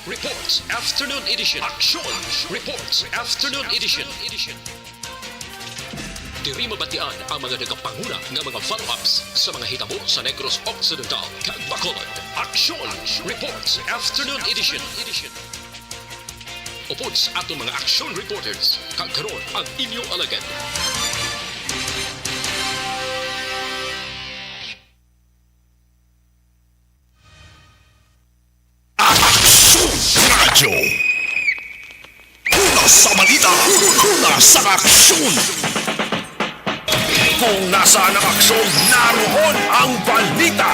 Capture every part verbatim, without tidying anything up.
Reports Afternoon Edition. Aksyon Reports Afternoon Edition. Diri mabatian ang mga nagapanguna nga mga follow-ups sa mga hitabo sa Negros Occidental kag Bacolod. Aksyon Reports Afternoon Edition. Upod sa atong mga aksyon reporters, kag karon ang inyo alagad. Aksyon Radyo. Una sa balita, una sa aksyon. Kung nasaan ang aksyon, naroon ang balita.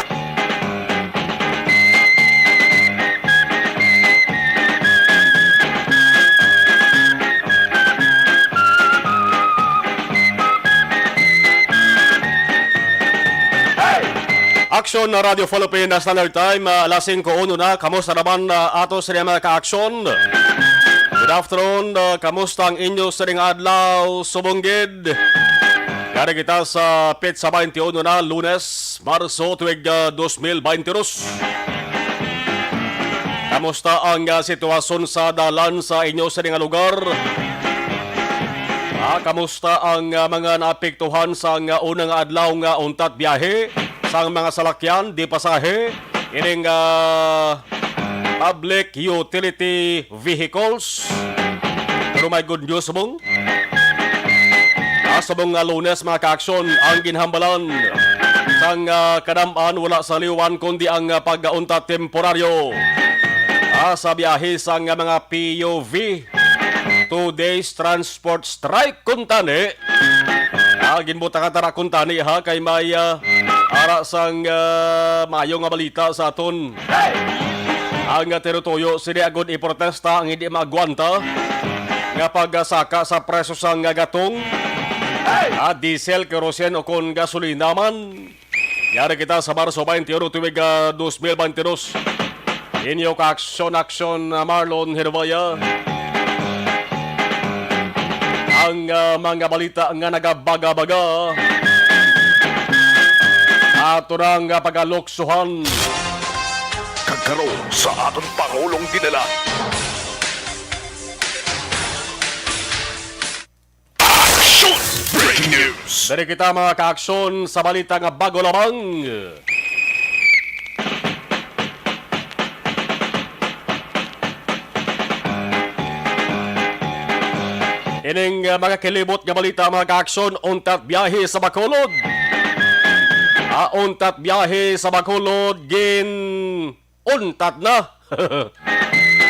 Aksyon na Radyo Philippine Standard Time, ah, alas singko uno na. Kamusta naman, ah, ato sa mga kaaksyon? Good afternoon, ah, kamusta ang inyo sa ring adlaw, subong gid? Yari kita sa petsa twenty-one na, Lunes, Marso, tuig, ah, dos mil baynte dos. Kamusta ang, ah, sitwasyon sa dalan sa inyo sa ring lugar? Ah, kamusta ang, ah, mga naapektuhan sa, ah, unang adlaw nga untat biyahe sang mga salakyan, di pasahe, ining, ah, public utility vehicles? Pero may good news, subong. Ah, subong nga Lunes, mga kaaksyon, ang ginhambalan sang, ah, kadam-an wala sa liwan kundi ang, ah, pag-untat temporaryo, ah, sa biyahe sang, ah, mga P U V. Two days transport strike kuntani. Ah, ginbutangan ta ra kuntani, ha, kay may, ah, ara sang, ah, maayo nga balita sa aton. Ang, ah, teritoryo sini agud iprotesta ang hindi maagwanta nga pagsaka sa presyo sang, ah, gatong, ah, diesel, kerosene o kon gasolina man. Yari kita sa Marso twenty-one, tuig, ah, dos mil baynte dos. Inyo ka aksyon-aksyon, ah, Marlon Hervaya. Ang, ah, mga balita nga nagabaga-baga, ato na nga pagaluksuhan. Kag karon sa aton Pangulong Dinala. Action! Breaking news! Diri kita, mga kaaksyon, sa balita nga bago lamang. Ining, uh, mga kilibot nga balita, mga kaaksyon, untat biyahe sa Bacolod. Ah, untat biyahe sa Bacolod, gin untat na.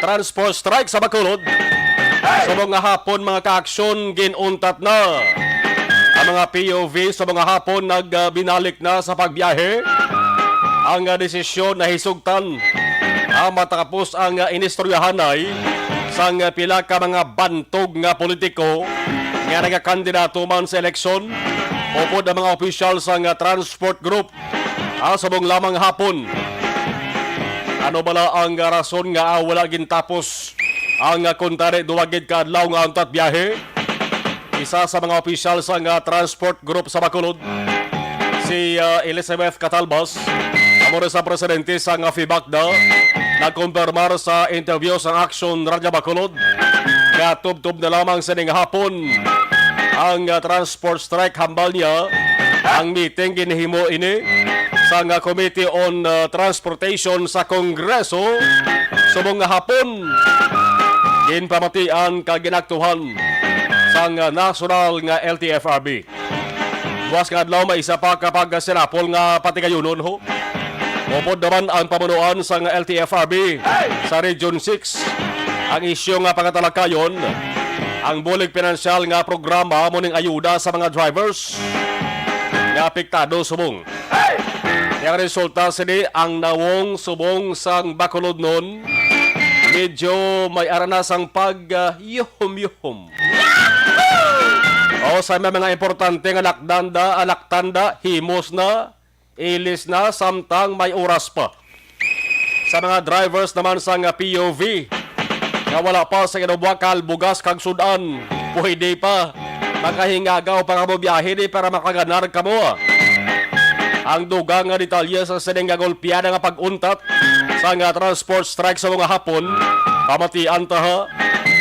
Transport strike sa Bacolod. Subong nga hapon, mga kaaksyon, gin-untat na ang mga P U V. Subong nga hapon, nag, ah, binalik na sa pagbiyahe. Ang, ah, desisyon nahisugtan, ah, matapos ang, ah, inistoryahanay sang, ah, pila ka mga bantog nga politiko nga nagakandidato man sa eleksyon, upod ang mga opisyal sang, ah, transport group. Ah, subong lamang hapon. Ano bala ang rason nga, ah, wala gintapos ang, ah, kuntani duwa gid ka adlaw nga untat biyahe? Isa sa mga opisyal sang, ah, transport group sa Bacolod, si, ah, Elizabeth Catalbas, amo rin sa presidente sang, ah, FEBACDA, nagkumpirmar sa interview sang Action Radyo Bacolod nga tubtob na lamang sining hapon ang, ah, transport strike, hambal niya. Ang meeting ginhimo ini sang, ah, Committee on, ah, Transportation sa Kongreso subong nga hapon. Ginpamatian kag ginaktuhan sang, ah, nasyonal nga L T F R B. Buwas nga adlaw, may isa pa ka pagsinapol nga patigayunon, ho. Upod naman ang pamunuan sang L T F R B sa Region six. Ang isyu nga pangatalakayon, ang bulig pinansyal nga programa amo ning ayuda sa mga drivers nga apektado subong. Ang resulta sini, ang nawong subong sang Bacolodnon, medyo may ara na sang pag, ah, yuhom-yuhom. O, sa may mga importante nga lakdan da, ah, laktan da, himos na, ilis na, samtang may oras pa. Sa mga drivers naman sang P U V nga wala pa sa inubwakal, bugas kag sud-an, pwede pa. Makahingagaw pa kamo biyahe ni para makaganar kamo. Ang dugang nga detalye sa sining nga golpiada nga pag-untat sang, ah, transport strike sa mga hapon, Pamatian ta, ha?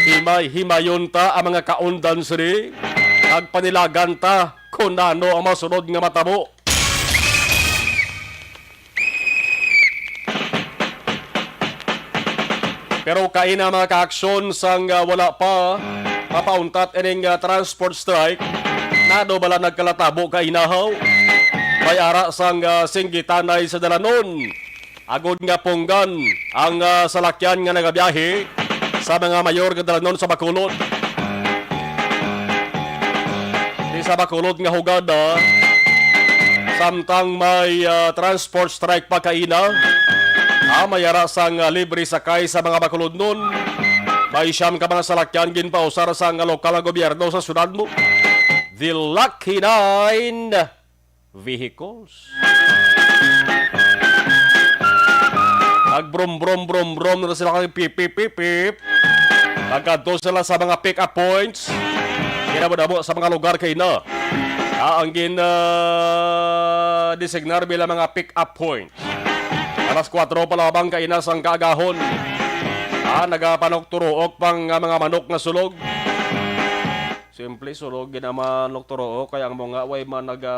Himay-himayon ta ang mga kaundan sini. Kag panilagan ta kung ano ang masunod nga matabo. Pero kaina, mga ka-aksyon, sang, ah, wala pa mapauntat ining, ah, transport strike, nado bala nagkalatabo kaina, haw? May ara sang, ah, singgitanay sa dalanon. Agod nga punggan ang, ah, salakyan nga nagabiyahe sa mga mayor nga dalanon sa Bacolod. Di sa Bacolod nga hugada, samtang may, ah, transport strike pa kaina, ah, may ara sang, ah, libre sakay sa mga Bacolodnon. May siyam ka mga salakyan ginpausar sang lokal nga gobyerno sa syudad mo. The Lucky Nine vehicles. Nagbrom, brom, brom, brom na sila kay pip, pip, pip, pip. Nagkadto sila sa mga pick-up points. Ginamo-damo sa mga lugar kaina. Ah, ang gin, ah, designar bilang mga pick-up points. Alas kuwatro pa lamang kaina sang kaagahon. Ah, nagapanukturuok pang, ah, mga manok nga sulog. Simple, sulog gid ang manukturuok, kaya ang mga way man naga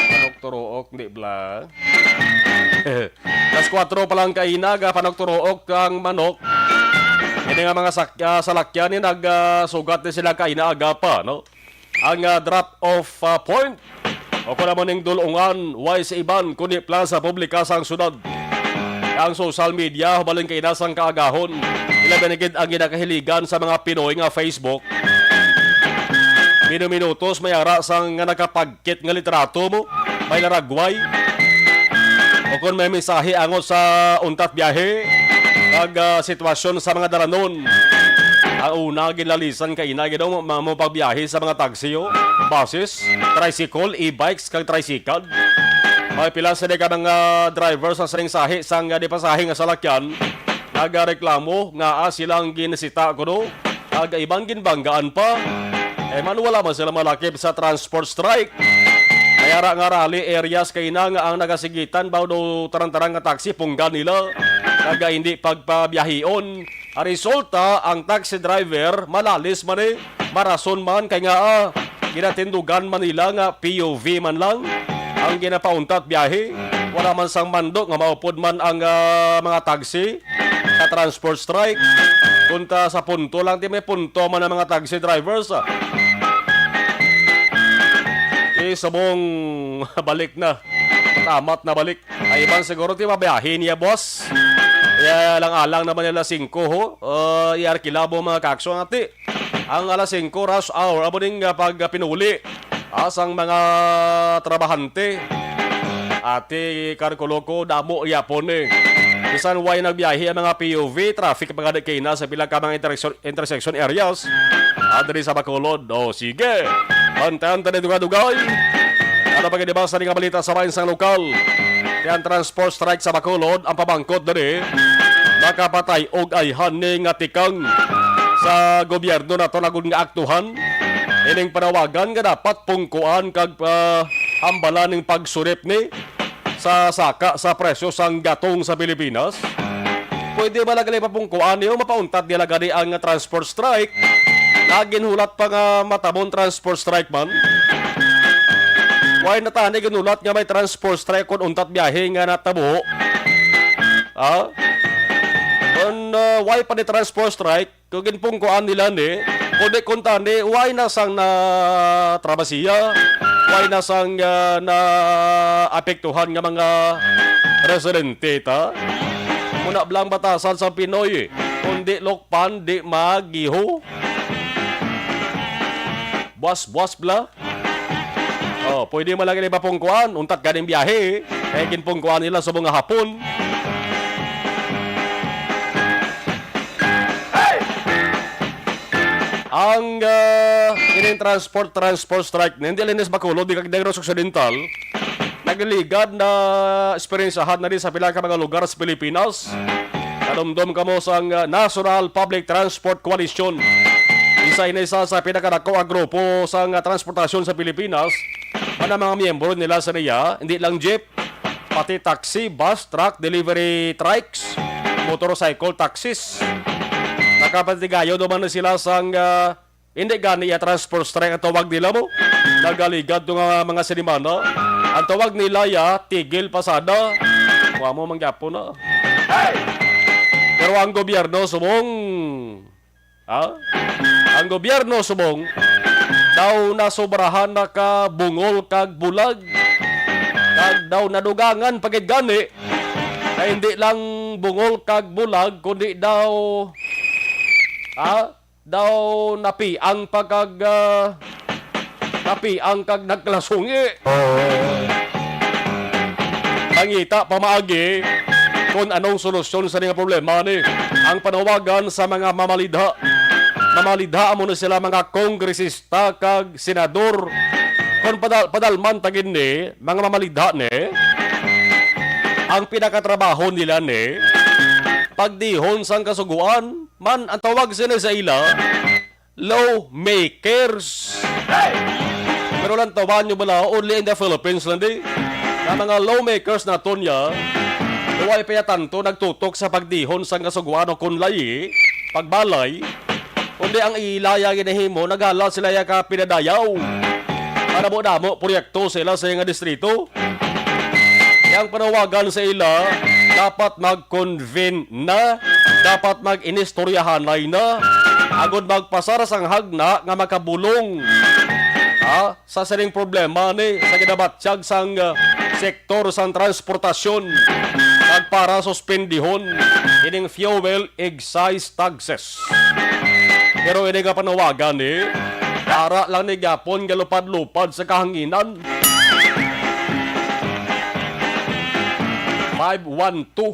manukturuok, di bla? Alas kuwatro pa lang kaina, gapanukturuok ang manok. Ini nga mga sak-, ah, salakyan ni nag, ah, sugat ni sila kaina aga pa, no? Ang, ah, drop off, ah, point. O kung amo ning dul-ungan, way sa iban, kundi plaza publika sang syudad. Ang social media, hubalin kaina sang kaagahon, ilabi na gid ang ginakahiligan sa mga Pinoy nga Facebook. Minuminutos may ara sang nga nakapagkit nga litrato mo, may laragway. O kung may mensahe angot sa untat biyahe, kag, ah, sitwasyon sa mga dalanon. Ang una, ginlalisan kaina gid ang mga, mga pagbiyahe sa mga taxi, oh, buses, tricycle, e-bikes, kag tricycle. May pila sila ka mga driver sa sining sahi sang, ah, di pasahe nga salakyan nagareklamo nga, ah, silang ginsita kuno, kag iban ginbanggaan pa. Eh, man, wala man sila malakip sa transport strike. May ara nga rally areas kaina nga ang nagasigitan ba do tarang-tarang nga taxi punggan nila, kag hindi pagpabiyahion. Ang resulta, ang taxi driver malalis man, eh, marason man kay nga, ah, ginatindugan man nila nga P U V man lang ang ginapauntat biyahe. Wala man sang mando nga maupod man ang, ah, mga taxi sa transport strike. Kunta sa punto lang, di may punto man ang mga taxi drivers, ah. Eh, subong balik na. Tamat na balik. Ay, iban siguro ti mabiyahe niya, boss. Kaya lang alang naman nila singko, ho. Uh, iarkila mo mga kakso, ati. Ang alas singko rush hour, amo ning, ah, pagpinuli, ah, sang mga trabahante. Ati, karkulo ko, damo yapon, eh. Bisan way nagbiyahe ang mga P U V, traffic pa gani kaina sa pila ka mga intersection, intersection areas, ah, diri sa Bacolod. O, sige. Pantayan ta ni dugay-dugay. Ano pa gid ba sa nga balita sa bahin sang lokal? Kaya ang transport strike sa Bacolod, ang pamangkot diri, makapatay og ayhan ni nga tikang sa gobyerno nato nagud nga aktuhan. Ining panawagan nga dapat pungkuan kag, ah, hambalan ning pagsulip ni sa saka sa presyo sang gatong sa Pilipinas. Pwede ba lang gali papungkuan niyo? Mapauntat nila gani ang transport strike. Naginhulat pa nga matabon transport strike man. Why na tani ginulat nga may transport strike kung untat biyahe nga natabo? Ha? Kung, uh, why pa ni transport strike? Kung ginpungkuan nila ni, kundi kung tani, why na sang na trabasiya? Why na sang, uh, na apektuhan nga mga residente ta? Muna blang batasan sa Pinoy, kundi lokpan, di magiho. Buwas-buwas bla. Oh, pwede man lang nila ipapungkuan. Untat ganing biyahe, eh. Kaya ginpungkuan nila sa mga hapon. Ang, ah, ining transport, transport strike, hindi lang sa Bacolod, di kag Negros Occidental, nagliligad na eksperensahan na rin sa pila ka mga lugar sa Pilipinas. Kadumdom kamo sang, ah, National Public Transport Coalition. Isa ini sa, sa pinakadako nga grupo sang, ah, transportasyon sa Pilipinas. Ang mga miyembro nila sa niya, hindi lang jeep, pati taxi, bus, truck, delivery trikes, motorcycle, taxis. Nakapatigayo naman na sila sang, ah, hindi gani iya transport strike ang tawag nila mo. Nagaligad to nga mga sinimana. Ang tawag nila ya, tigil pasada. Kuha mo manggapon na. Pero ang gobyerno subong, ha? Ang gobyerno subong daw nasobrahan na ka bungol kag bulag. Kag daw nadugangan pa gid gani. Kay hindi lang bungol kag bulag, kundi daw, ha? Daw napiang pa kag, ah, napiang kag nagkalasungi. Pangita pamaagi kung anong solusyon sa nga problema ni ang panawagan sa mga mamalidha. Mamalidha amo na sila, mga kongresista kag senador. Kung padal padalman tagin ni mga mamalidha ni, ang pinakatrabaho nila ni pagdihon sang kasuguan man ang tawag sini sa ila, lawmakers. Pero lang tawag nyo bala, only in the Philippines lang di. Nga mga lawmakers naton ya, huwag pa ya tanto nagtutok sa pagdihon sang kasuguan o kun layi, pagbalay, kundi ang ila ya ginahimo, naghala sila ya ka pinadayaw. Para mo damo proyekto sa ila sa nga distrito. Yang panawagan sa ila, dapat mag-convene na, dapat mag-inistoryahanay na, agod magpasar sang hagna nga makabulong, ha, sa sining problema ni sa ginabatyag sang, ah, sektor sang transportasyon, kag para suspendihon ining fuel excise taxes. Pero ini nga panawagan ni, para lang ni gapon galupad-lupad sa kahanginan. Five one two.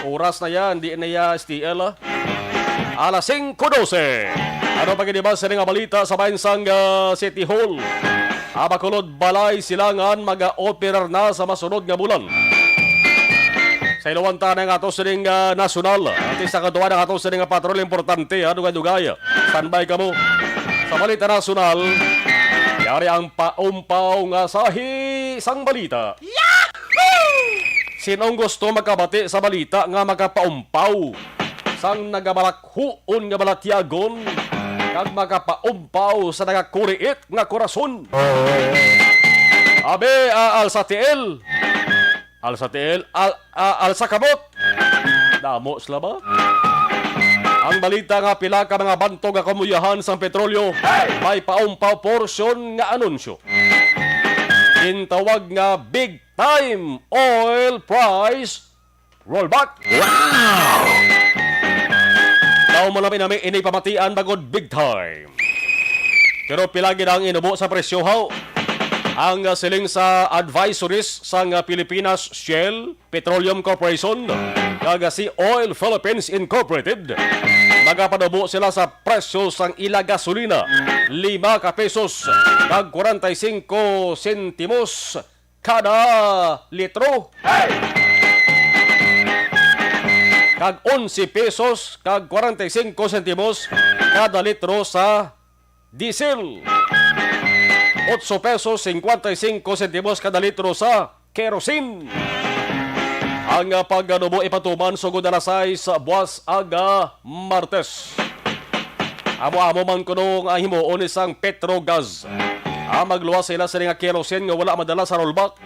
Oras na yan, di na ya S T L, ah. Alas singko dose. Ano pa gid ba sa nga balita sa bayan sang, ah, City Hall? Ah, Bacolod, Balay, Silangan, mag-operar na sa masunod nga bulan. Sa iluwan ta na nga ato sining, ah, nasyonal. At isa ka duwa na nga ato sining, ah, patrol importante, ha, dugay-dugay. Standby kamo. Sa balita nasyonal, yari ang paumpaw nga sahi sang balita. Sinong gusto makabati sa balita nga makapaumpaw sang nagabalakhuon nga balatyagon kag makapaumpaw sa nagakuriit nga korason? Abi, ah, Alsa Tiil. Alsa Tiil, al, ah, Alsa Kamot. Damo sila ba? Ang balita nga pila ka mga bantog nga kamuyahan sang petrolyo may paumpaw porsyon nga anunsyo. Gintawag nga big time oil price rollback. Wow! Daw malami-nami ini pamatian bangod big time. Pero pila gid ang inubo sa presyo, haw? Ang, ah, siling sa advisories sang, ah, Pilipinas Shell Petroleum Corporation kag, ah, si Oil Philippines Incorporated, magapanubo sila sa presyo sang ila gasolina, lima ka pesos kag kwarenta y singko sentimos kada litro. Kag onse pesos kag kwarenta y singko sentimos kada litro sa diesel. Otso pesos singkwenta y singko sentimos kada litro sa kerosene. Ang, ah, pagkanubo ipatuman sugod alas sais buas aga Martes. Amo-amo man kuno ang himuon ni sang Petrogas. Ah, magluwas sila sini nga kerosene nga wala madala sa rollback.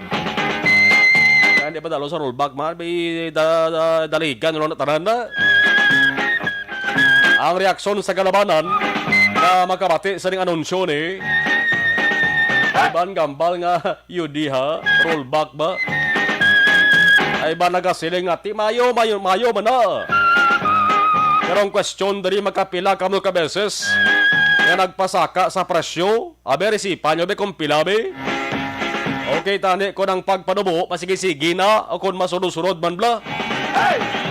Kaya di madala sa rollback, man. May da, da, daligan, wala na tanan na. Ang reaksyon sa kalabanan nga makabati sa ning anunsyo ni Iban Gambal nga Yudiha, rollback ba? Ay ba nagasiling nga, "Ti mayo, mayo, mayo man na." Pero ang question diri, makapila kamo ka beses nga nagpasaka sa presyo? Abi, resipa nyo, be, kung pila, be. Okay, tani, kung ang pagpanubo, masige-sige na, o kung masunod-sunod man bla.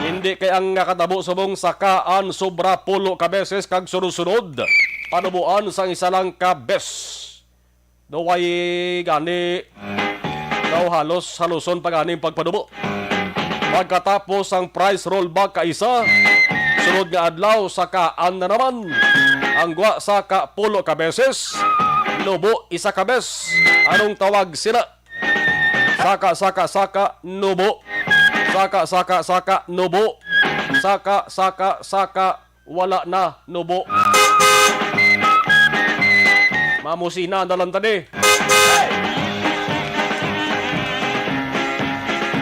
Hindi kay ang nakatabo subong sakaan sobra pulo ka beses kag sunod-sunod, panubuan sang isa lang ka bes. Daw ay gani, daw halos haluson pa gani ang pagpanubo. Pagkatapos ang price rollback ka isa, sunod nga adlaw, sakaan na naman. Ang gwa, saka pulo ka beses, nubo isa ka bes. Anong tawag sila? Saka, saka, saka, nubo. Saka, saka, saka, nubo. Saka, saka, saka, wala na, nubo. Mamusina na lang tani.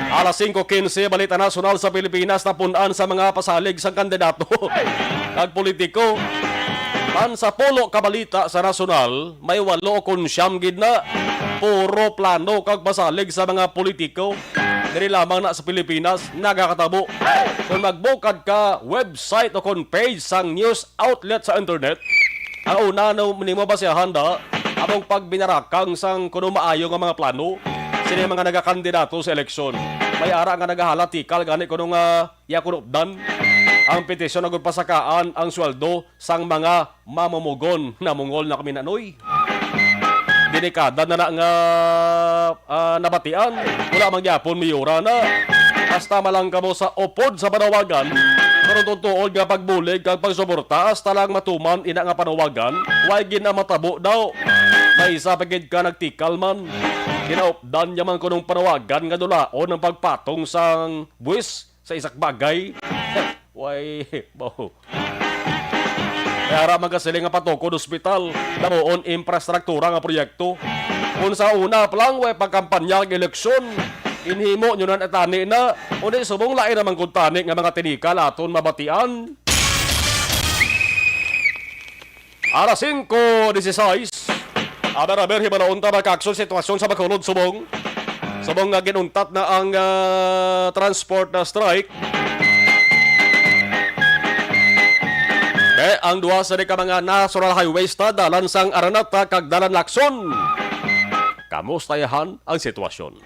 Alas singko quince, balita nasyonal sa Pilipinas, napun-an sa mga pasalig sang kandidato kag politiko. Man sa pulo ka balita sa nasyonal, may walo kon siyam gid na puro plano kag pasalig sa mga politiko. Diri lamang na sa Pilipinas nagakatabo. Kung magbukad ka website o kon page sang news outlet sa internet, ang una no, nimo basihan da among pagbinarakang sang kuno maayo nga mga plano sini mga nagakandidato sa eleksyon. May ara nga nagahala tikal gani kuno nga iya kuno updan ang petisyon agud pasakaan ang sweldo sang mga mamumugon. Namungol na kami na, noy. Delikada na na nga, ah, nabatian. Wala man gyapon miyura na. Hasta malang kamo sa upod sa panawagan. Pero tutuod nga pagbulig kag pagsuporta hasta lang matuman ina nga panawagan, way gid na matabo daw. May isa pa gid ka nagtikal man. Ginaupdan niya man kunong panawagan nga dulaon ang pagpatong sang buwis sa isak bagay. Way, baho. Kaya ra magasiling nga patukod ospital, damuon infrastruktura nga proyekto. Kung sa una pa lang, way pagkampanya ang eleksyon, inhimo nyo na natani na, undi subong lain naman kung tani nga mga tinikal aton mabatian. Alas singko dieciséis. Aber, aber, hibalaon ta, mga kaaksyon, sitwasyon sa Bacolod, subong. Subong nga ginuntat na ang, ah, transport na strike. Be, ang duha sa di ka mga national highways ta, dalan sang Araneta kag dalan Lacson. Kamusta yahan ang sitwasyon?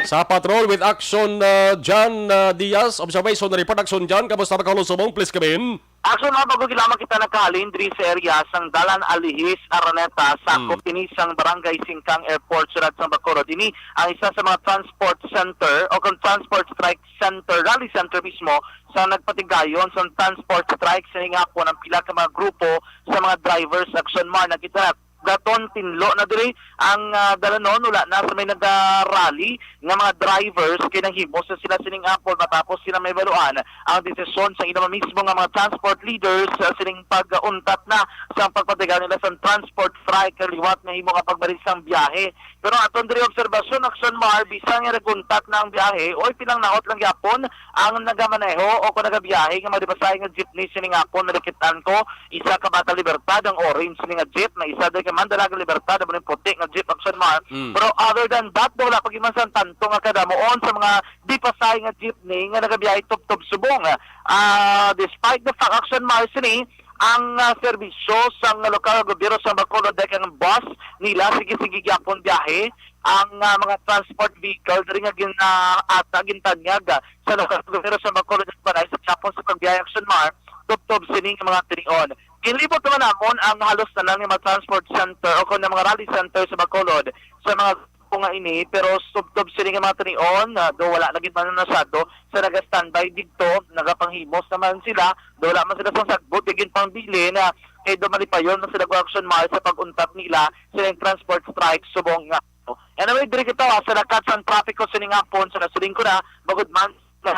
Sa Patrol with Action, ah, John, ah, Diaz, observation report, Action John, kamusta, Bacolod, subong? Please come in. Actually, mga bago lamang kita nakahalin diri sa area sang Dalan Alihis, Araneta, sakop Mm. ini sang Barangay Singkang Airport, siyudad sang Bacolod. Ini ang isa sa mga transport center o kung transport strike center, rally center mismo sa nagpatigayon sa transport strike sa hapon ang pila ka mga grupo sa mga drivers. Action Mar, nakita na daton tinlo na diri ang, ah, dalanon, wala na sa may naga-rally nga mga drivers kay nahimo sa sila sining apol matapos sila may baluan ang desisyon sa ila mismo nga mga transport leaders sa sining pag-untat na sa pagpatigaw nila sa transport strike liwat nga himo nga pagmaris sang biyahe. Pero aton diri obserbasyon, Action Mar, bisan nga nag-untat na ang biyahe, oy, pinangnaot lang gyapon ang nagamaneho o kung nagabiyahe nga mga dipasahe nga jeepney sining apon, nakit-an ko isa ka Bata Libertad, ang orange ni nga jeep, may isa diri kay Mandalaga Libertad, amo ning puti nga jeep, Action Mar. Mm. Pero other than that, wala pa gyud man sang tanto nga kadamuon sa mga dipasahe nga jeepney nga nagabiyahe tubtob subong. Ah, despite the fact, Action Mar, sini ang, ah, serbisyo sang lokal nga gobyerno sa Bacolod, dahil ang bus nila, sige-sige gyapon biyahe. Ang, ah, mga transport vehicle diri nga gin-, ah, ata gintanyag, ah, sa lokal nga gobyerno sa Bacolod, sa Panay, sa Quiapo, sa pagbiyahe, Action Mar, tubtob sini nga mga tinion. Ginlibot naman namon ang halos tanan nga mga transport center o kung mga rally center sa Bacolod sa mga grupo nga ini, pero tubtob sini nga mga tinion, ah, do wala na gid man masyado sa naga-standby didto, nagapanghimos naman sila, do wala man sila sang sagbot, di gid pangbilin, ah, kay do malipayon man sila, Action Mar, sa pag-untat nila sa ilang transport strike subong nga. Anyway, diri kita, ah, sa lakat sang trapiko sining hapon, sa nasiling ko na, bangod man sa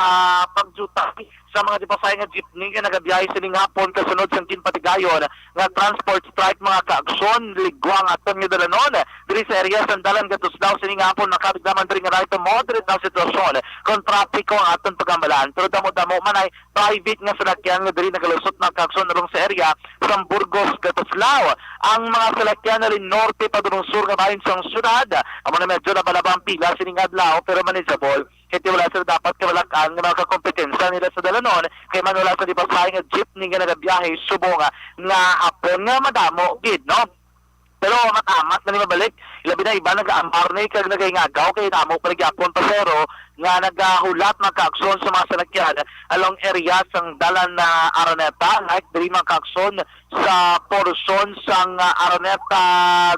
pagjutay sa mga dipasahe nga jeepney nga nagabiyahe sining hapon kasunod sang ginpatigayon nga transport strike, mga kaaksyon, ligwa ang aton nga dalanon diri sa area sang Dalan Gatuslaw sining hapon. Makabig naman diri nga right to moderate ang sitwasyon kon trapiko ang aton pag-ambalan, pero damo-damo man ay private nga salakyan nga diri nagalusot, mga kaaksyon, along sa area sang Burgos, Gatuslaw. Ang mga salakyan halin norte padulong sur nga bahin sang syudad, amo na medyo nabalaba ang pila sining adlaw, pero manageable. Kay wala sila dapat kabalak-an nga makakompetensya nila sa dalanon, kay man wala sa dipasahe nga jeepney nga nagabiyahe subong nga, nga hapon nga madamo gid, no? Pero amat-amat na ni mabalik, labi na iba nagaambar ni kag nagaingagaw kay damo pa gyapon pasero nga nagahulat, mga kaaksyon, sa mga salakyan along area sang Dalan na Araneta, like diri, mga kaaksyon, sa porsyon sang, ah, Araneta,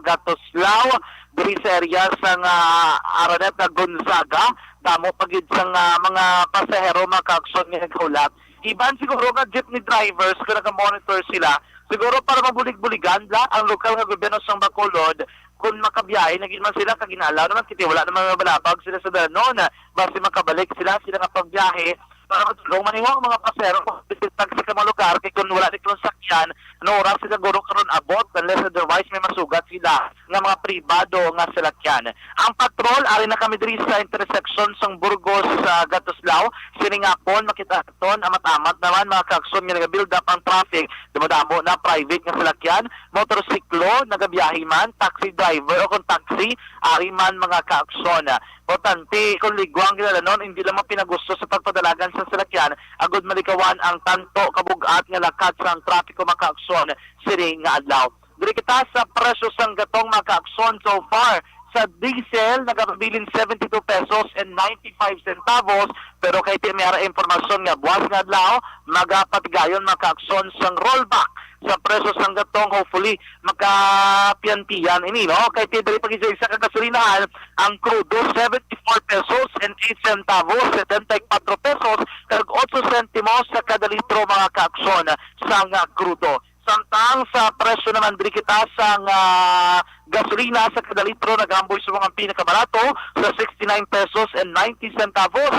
Gatuslaw, diri sa area sang, ah, Araneta, Gonzaga, damo pa gid sang, ah, mga pasahero, mga kaaksyon, nga naghulat. Iban siguro nga jeepney drivers, kung nag-monitor sila, siguro para mabulig-buligan la ang lokal nga gobyerno sang Bacolod, kung makabiyahe na gid man sila, kag inalaw naman, kay wala naman mabalabag sila sa dalan. Basi makabalik sila, sila nga pagbiyahe, para matulong man nimo ang mga pasero kung bisit tag sa mga lugar, kay kung wala ni kung sakyan, ano oras sila guro karon abot, unless otherwise may masugat sila nga mga pribado nga salakyan. Ang patrol, ari na kami diri sa intersection sang Burgos sa Gatuslao. Sining hapon, makita naton, amat-amat naman, mga kaakson, nga nag-build up ang traffic. Dumadamo na private nga salakyan, motorsiklo, nagabiyahe man, taxi driver o kung taxi, ari man, mga kaakson. Importante, kung ligwang kilalanon, hindi lang mapinagusto sa pagpadalagan sa salakyan, agud malikawan ang tanto kabug-at nga lakat sang trapiko, mga kaakson, sining nga adlaw. Diri kita sa presyo sang gatong, mga kaakson, so far. Sa diesel, nagapabilin seventy-two pesos and ninety-five centavos, pero kay ti may ara impormasyon nga buwas nga adlaw, magapatigayon, mga kaakson, sang rollback sa presyo sang gatong. Hopefully, makapiyan-piyan ini, no? Kay ti diri pag isa ka gasolinahan, ang krudo, seventy-four pesos and eight centavos, setenta y cuatro pesos, kag otso sentimos sa kada litro, mga kaakson, sang krudo. Samtang sa presyo naman diri kita sang, ah, gasolina sa kada litro, nag-amboy subong ang pinakabarato sa sixty-nine pesos and ninety centavos.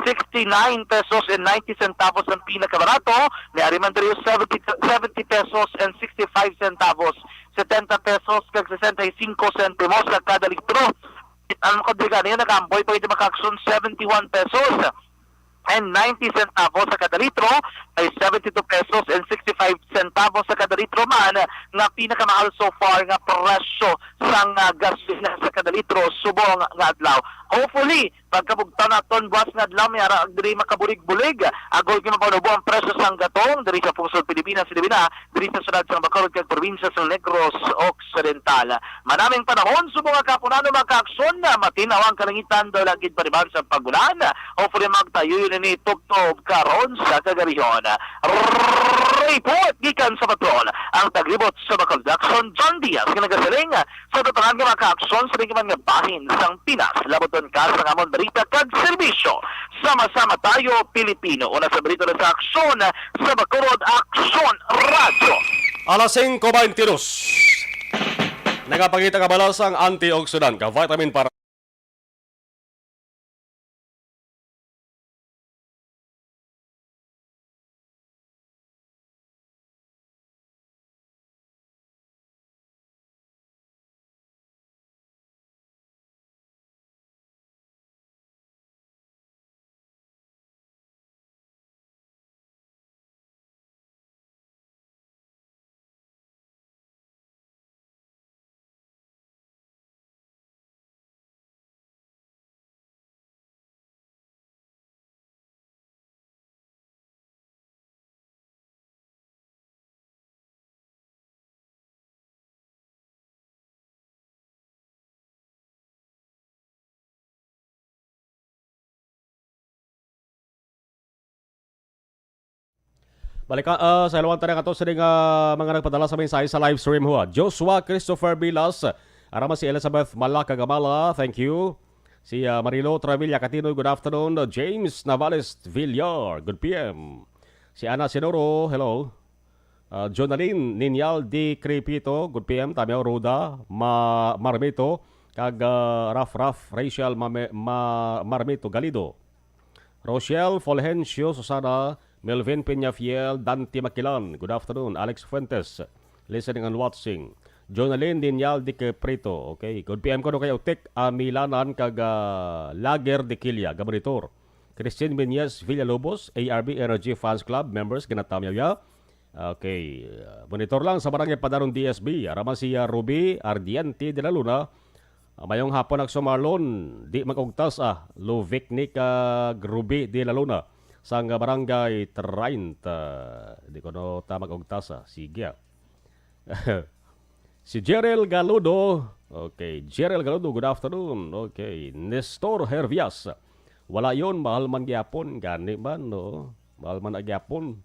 Sixty-nine pesos and ninety centavos ang pinakabarato. May ari man diri seventy, seventy pesos and sixty-five centavos. Setenta pesos kag sesenta y cinco sentimos sa kada litro. Ang kadriga niya, nag-amboy pa ito, mga kaakson, seventy-one pesos and ninety centavos sa kada litro, ay seventy-two pesos and sixty-five centavos sa kada litro man nga pinakamahal so far nga presyo sang, ah, gasolina sa kada litro subong nga adlaw. Hopefully, pagkabugtaw naton buwas nga adlaw, may ara diri makabulig-bulig, agod nga mapanubo ang presyo sang gatong diri sa pungsod Pilipinas, labi na diri sa syudad sang Bacolod kag probinsya sang Negros Occidental. Manaming panahon, subong nga kahaponan, mga kaakson, matin-aw ang kalangitan, daw lagid pariban sa pag-ulan. Hopefully, magtuyuyo ini tubtob karon sa kagarihon. Report gikan sa patrol, ang taglibot sa Bacolod Action, John Diaz, nga nagasiling sa tanan nga mga kaakson sa tinggaman nga bahin sang Pinas. Labuton ka sa amon balita kag serbisyo. Sama-sama tayo, Pilipino. Una sa balita na sa aksyon, sa Bacolod Aksyon Radyo. Alas singko beintidos. Nagapakita ka bala sang antioxidant ka vitamin para Balik ka, ah, sa ilawan tanan ato sini nga mga nagpadala sa mensahe sa live stream, ho. Joshua Christopher Vilas, arama si Elizabeth Malaka Gamala, thank you. Si, ah, Marilo Travilla Catino, good afternoon. James Navales Villar, good P M. Si Ana Sinoro, hello. Ah, Jonalyn Ninyal Di Crepito, good P M. Tamyaw Roda Ma-, Marmito, kag, ah, Raf Raf Rachel Mame-, Ma-, Marmito Galido. Rochelle Fulgencio Susana, Melvin Peñafiel, Dante Maquilan, good afternoon. Alex Fuentes, listening and watching. Jonalyn Ninyal Di Crepito, okay. Good P M kuno kay Utik Amilanan kag, ah, Lager de Quilla, gamonitor. Christine Meñez Villalobos, A R B Energy Fans Club members, ginatamyaw ya. Okay, uh, monitor lang sa Barangay Padaron D S B. Ara man si, uh, Ruby Ardiente de la Luna. Uh, mayong hapon, Akso Marlon. Di mag-ugtas, ah. Luvik ni kag Ruby de la Luna. Sang Barangay treinta. Di ko no ta mag-ugtas, ah. Sige, ah. Si Jerel Galudo. Okay, Jerel Galudo, good afternoon. Okay, Nestor Hervias. Wala yon, mahal man gyapon. Gani man, no? Mahal man na gyapon.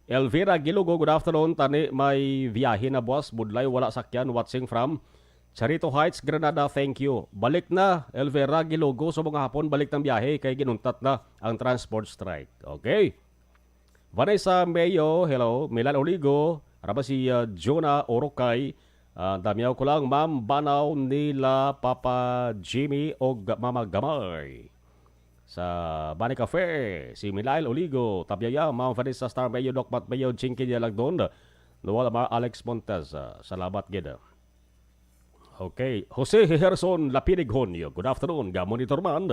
Elvira Gilugo, good afternoon. Tani may biyahe na buwas, budlay, wala sakyan. Watching from Charito Heights, Granada. Thank you. Balik na, Elvira Gilugo. So, mga hapon, balik ng biyahe kay ginuntat na ang transport strike. Okay? Vanessa Mayo, hello. Milan Oligo, arama si, uh, Jonah Orokay, Ah, damyaw ko lang, Ma'am Banaw nila Papa Jimmy og Mama Gamay. Sa Bani Cafe, si Milail Oligo, Tabyaya, Ma'am Vanessa Star Mayo, Doc Matt Mayo, Jinky Dialagdon, Noel Amar, Alex Montez. Ah, salamat gid. Okay, Jose Herson Lapinig Honyo. Good afternoon, ga monitor man.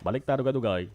Balik ta dugay-dugay.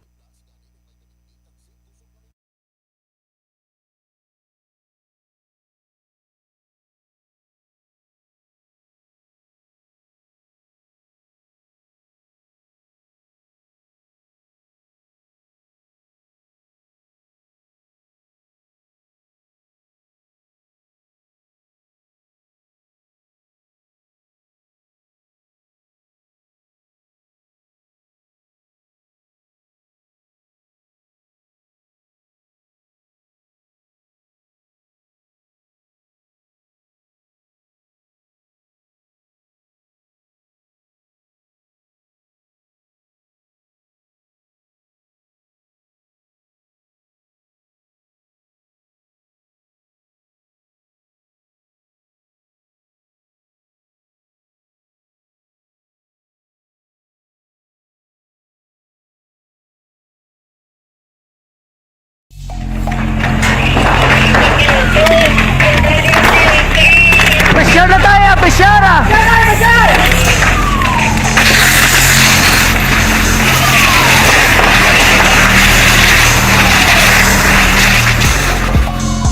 Pressure na tayo, pressure!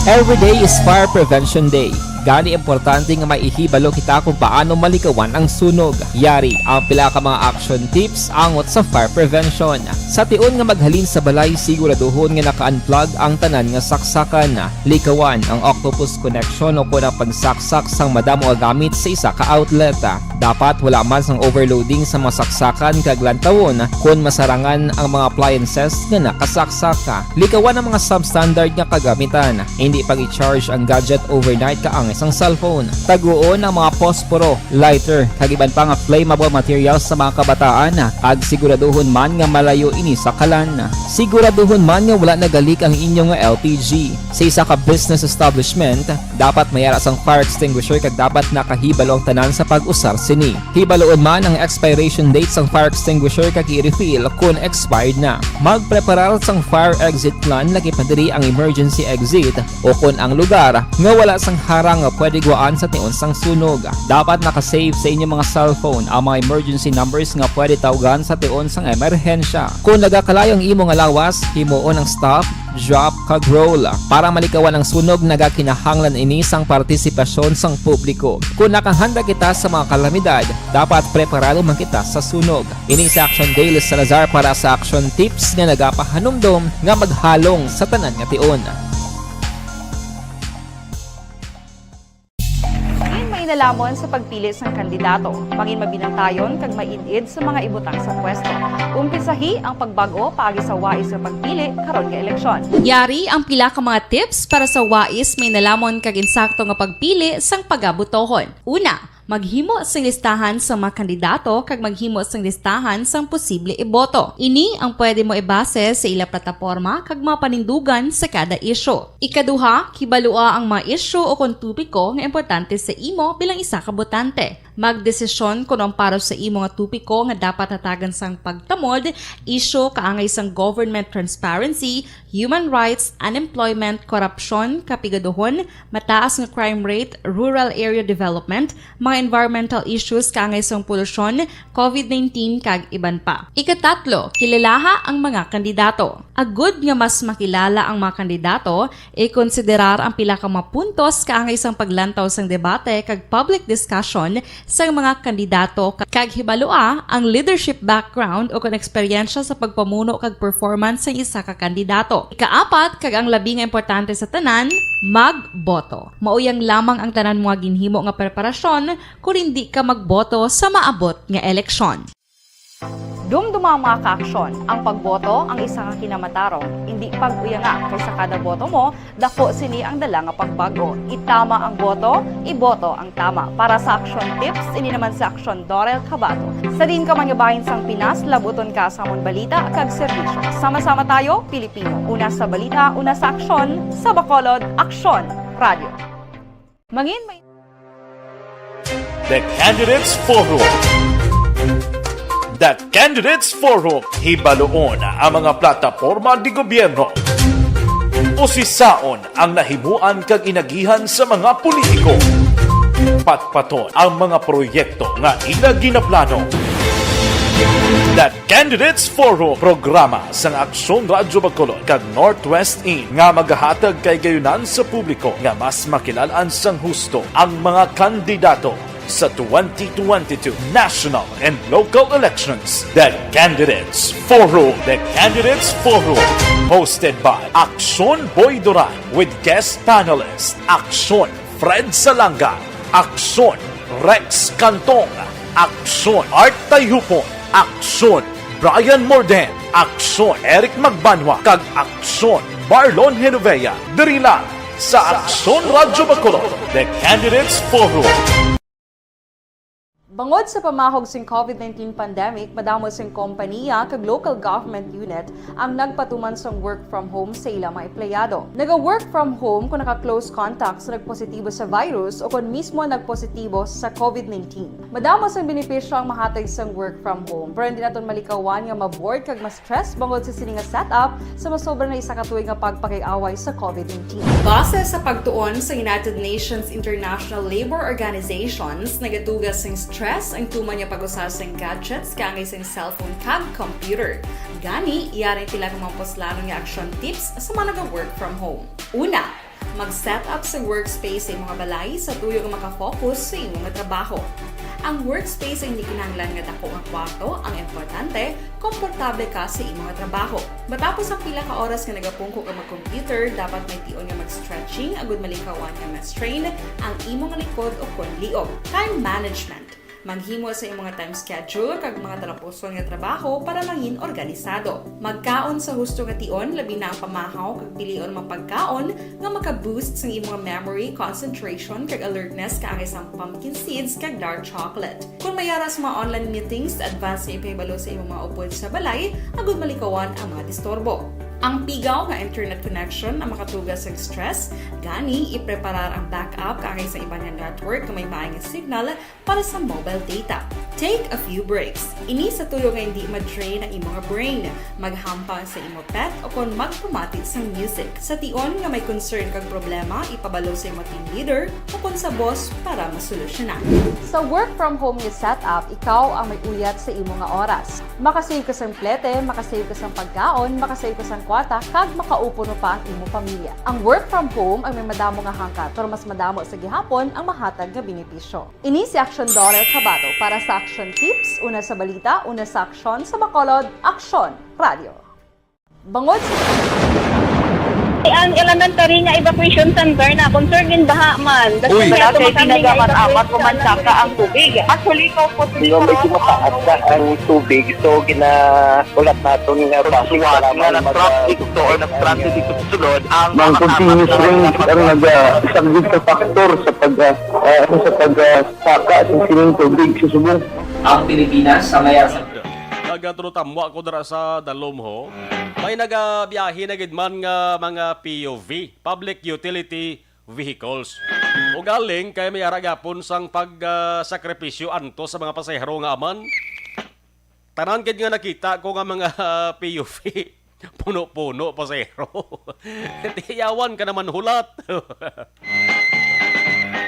Every day is Fire Prevention Day. Gani, importante nga maihibalo kita kung paano malikawan ang sunog. Yari ang pila ka mga action tips angot sa fire prevention. Sa tion nga maghalin sa balay, siguraduhon nga naka-unplug ang tanan nga saksakan. Likawan ang octopus connection o kon ang pagsaksak sang madamo nga gamit sa isa ka outlet. Dapat wala man sang overloading sa mga saksakan kag lantawon kon masarangan ang mga appliances nga nakasaksak. Likawan ang mga substandard nga kagamitan. Hindi pag-i-charge ang gadget overnight kaangay sang cellphone. Taguon ang mga posporo, lighter, kag iban pa nga flammable materials sa mga kabataan, kag siguraduhon man nga malayo ini sa kalan. Siguraduhon man nga wala nagalik ang inyo nga L P G. Sa isa ka business establishment, dapat may ara sang fire extinguisher kag dapat nakahibalo ang tanan sa pag-usar sini. Hibaluon man ang expiration date sang fire extinguisher kag i-refill kon expired na. Magpreparar sang fire exit plan, lakip na diri ang emergency exit, o kon ang lugar nga wala sang harang nga pwede guwaan sa tion sang sunog. Dapat naka-save sa inyo mga cellphone ang mga emergency numbers nga pwede tawgan sa tion sang emerhensya. Kon nagakalayo ang imo nga lawas, himuon ang stop, drop, kag roll. Para malikawan ang sunog, nagakinahanglan ini sang partisipasyon sang publiko. Kon nakahanda kita sa mga kalamidad, dapat preparado man kita sa sunog. Ini si Action Dale Salazar para sa Action Tips nga nagapahanumdom nga maghalong sa tanan nga tion. May nalamon sa pagpili sang kandidato, mangin mabinantayon kag maid-id sa mga ibutang sa pwesto. Umpisahi ang pagbag-o paagi sa wais nga pagpili karon nga eleksyon. Yari ang pila ka mga tips para sa wais, may nalamon kag insakto nga pagpili sang pagabutohon. Una, maghimo sing listahan sa mga kandidato kag maghimo sing listahan sang posible iboto. Ini ang pwede mo ibase sa ila plataporma kag mga panindugan sa kada isyu. Ikaduha, kibalua ang mga isyu o kon topiko nga importante sa imo bilang isa ka botante. Magdesisyon kon ang para sa imo nga topiko nga dapat hatagan sang pagtamod, isyu kaangay sang government transparency, human rights, unemployment, korupsyon, kapigaduhon, mataas nga crime rate, rural area development, mga environmental issues kaangay sang polusyon, covid nineteen, kag iban pa. Ikatatlo, kilalaha ang mga kandidato. Agud nga mas makilala ang mga kandidato, ikonsiderar ang pila ka mga puntos kaangay sang paglantaw sang debate kag public discussion sang mga kandidato, kag hibalua ang leadership background o kon eksperyensya sa pagpamuno kag performance sang isa ka kandidato. Ikaapat, kag ang labi nga importante sa tanan, magboto. Mauyang lamang ang tanan mo nga ginhimo nga preparasyon kon indi ka magboto sa maabot nga eleksyon. Dumduma ang mga kaaksyon. Ang pagboto ang isa ka kinamatarong. Indi pag-uyanga, kay sa kada boto mo, dako sini ang dala nga pagbag-o. Itama ang boto, iboto ang tama. Para sa Action Tips, ini naman si Action Dorel Cabato. Sa diin ka man nga bahin sang Pinas, labuton ka sa amon balita kag serbisyo. Sama-sama tayo, Pilipino. Una sa balita, una sa aksyon, sa Bacolod, Aksyon Radio. Mangin may The Candidates Forum. The Candidates Forum, hibaluon ang mga plataporma de gobyerno. Usisaon ang nahimuan kag inagihan sa mga politiko. Patpaton ang mga proyekto nga ila ginaplano. The Candidates Forum, programa sang Aksyon Radyo Bacolod kag Northwest In nga magahatag kahigayonan sa publiko nga mas makilalan sang husto ang mga kandidato sa twenty twenty-two national and local elections. The Candidates Forum. The Candidates Forum, hosted by Aksyon Boy Duran with guest panelist Aksyon Fred Salanga, Aksyon Rex Cantong, Aksyon Art Tayhupon, Aksyon Brian Morden, Aksyon Eric Magbanwa, kag Aksyon Marlon Genovea. Diri lang sa Aksyon Radyo Bacolod, The Candidates Forum. Bangod sa pamahog sing COVID nineteen pandemic, madamo sing kompaniya kag local government unit ang nagpatuman sang work from home sa ila mga empleyado. Naga-work from home kung naka-close contact sa nagpositibo sa virus o kon mismo nagpositibo sa COVID nineteen. Madamo sang benepisyo ang mahatag sang work from home, pero hindi naton malikawan nga ma-bored kag ma-stress bangod sa sini nga setup sa masobra na isa ka tuig nga pagpakig-away sa COVID nineteen. Base sa pagtuon sa United Nations International Labour Organizations, nagatuga sing stress ang tuman nga pag-usa sing gadgets kaangay sing cellphone kag computer. Gani, yari sila ka mga puslanon nga action tips sa mga naga-work from home. Una, mag-set up sa workspace sa imong balay sa tuyo nga makafocus sa imong trabaho. Ang workspace ay hindi kinahanglan nga dako nga kwarto, ang importante, komportable ka sa imong trabaho. Matapos ang pila ka oras nga nagapungko ka mag-computer, dapat may tion nga mag-stretching agud malikawan nga ma-strain ang imong likod o kon liog. Time management. Maghimo sa imong time schedule kag mga talapuson nga trabaho para mangin organisado. Magkaon sa husto nga tion, labi na ang pamahaw kag pilion mga pagkaon nga maka-boost sang imong memory, concentration, kag alertness kaangay sang pumpkin seeds kag dark chocolate. Kung may ara sa mga online meetings, advance nga ipahibalo sa imong mga upod sa balay agud malikawan ang mga disturbo. Ang pigaw nga internet connection ang makatuga sa stress, gani ipreparar ang backup kaangay sa iban nga network nga may maay nga signal para sa mobile data. Take a few breaks. Ini sa tuyo nga hindi ma-drain ang imong brain. Maghampang sa imo pet o kon magpamati sang music. Sa tion nga may concern kag problema, ipabalo sa imo team leader o kon sa boss para masolusyonan. Sa work from home nga setup, ikaw ang may uyat sa imo nga oras. Makasave ka sang plete, makasave ka sang pagkaon, makasave ka sang kwarta, kag makaupo pa ang imo pamilya. Ang work from home ang may madamo nga hangkat, pero mas madamo sa gihapon ang mahatag nga benepisyo. Ini si Action Dollar Kabato para sa Action Tips, una sa balita, una sa aksyon, sa Bacolod, Aksyon Radio. Bangod sa Ang elementary nga evacuation center na concern in baha man. Uy. Wala kay ginagamit-amat ko man saka ang tubig. Actually, ikaw po, Hindi, medyo mataas na ang tubig. So, ginahulat naton nga traffic nga nag-traffic to or nag-traffic dito sa sulod, ang Ang continuous rain ang nag-, ah, isang big factor sa pag, ah, ah, ano, sa pag, ah, saka sa sining tubig sa subong. Ang Pilipinas sa mayar sa Nagatulotamwa ko dira sa Dalom, ho. May nagabiyahe na gid man nga mga P U V, public utility vehicles. Ugaling kay may ara gyapon sang pag, ah, sakripisyo anto sa mga pasahero nga aman. Tanan gid nga nakita ko nga mga P U V, puno-puno pasahero. Tiyawan ka naman hulat.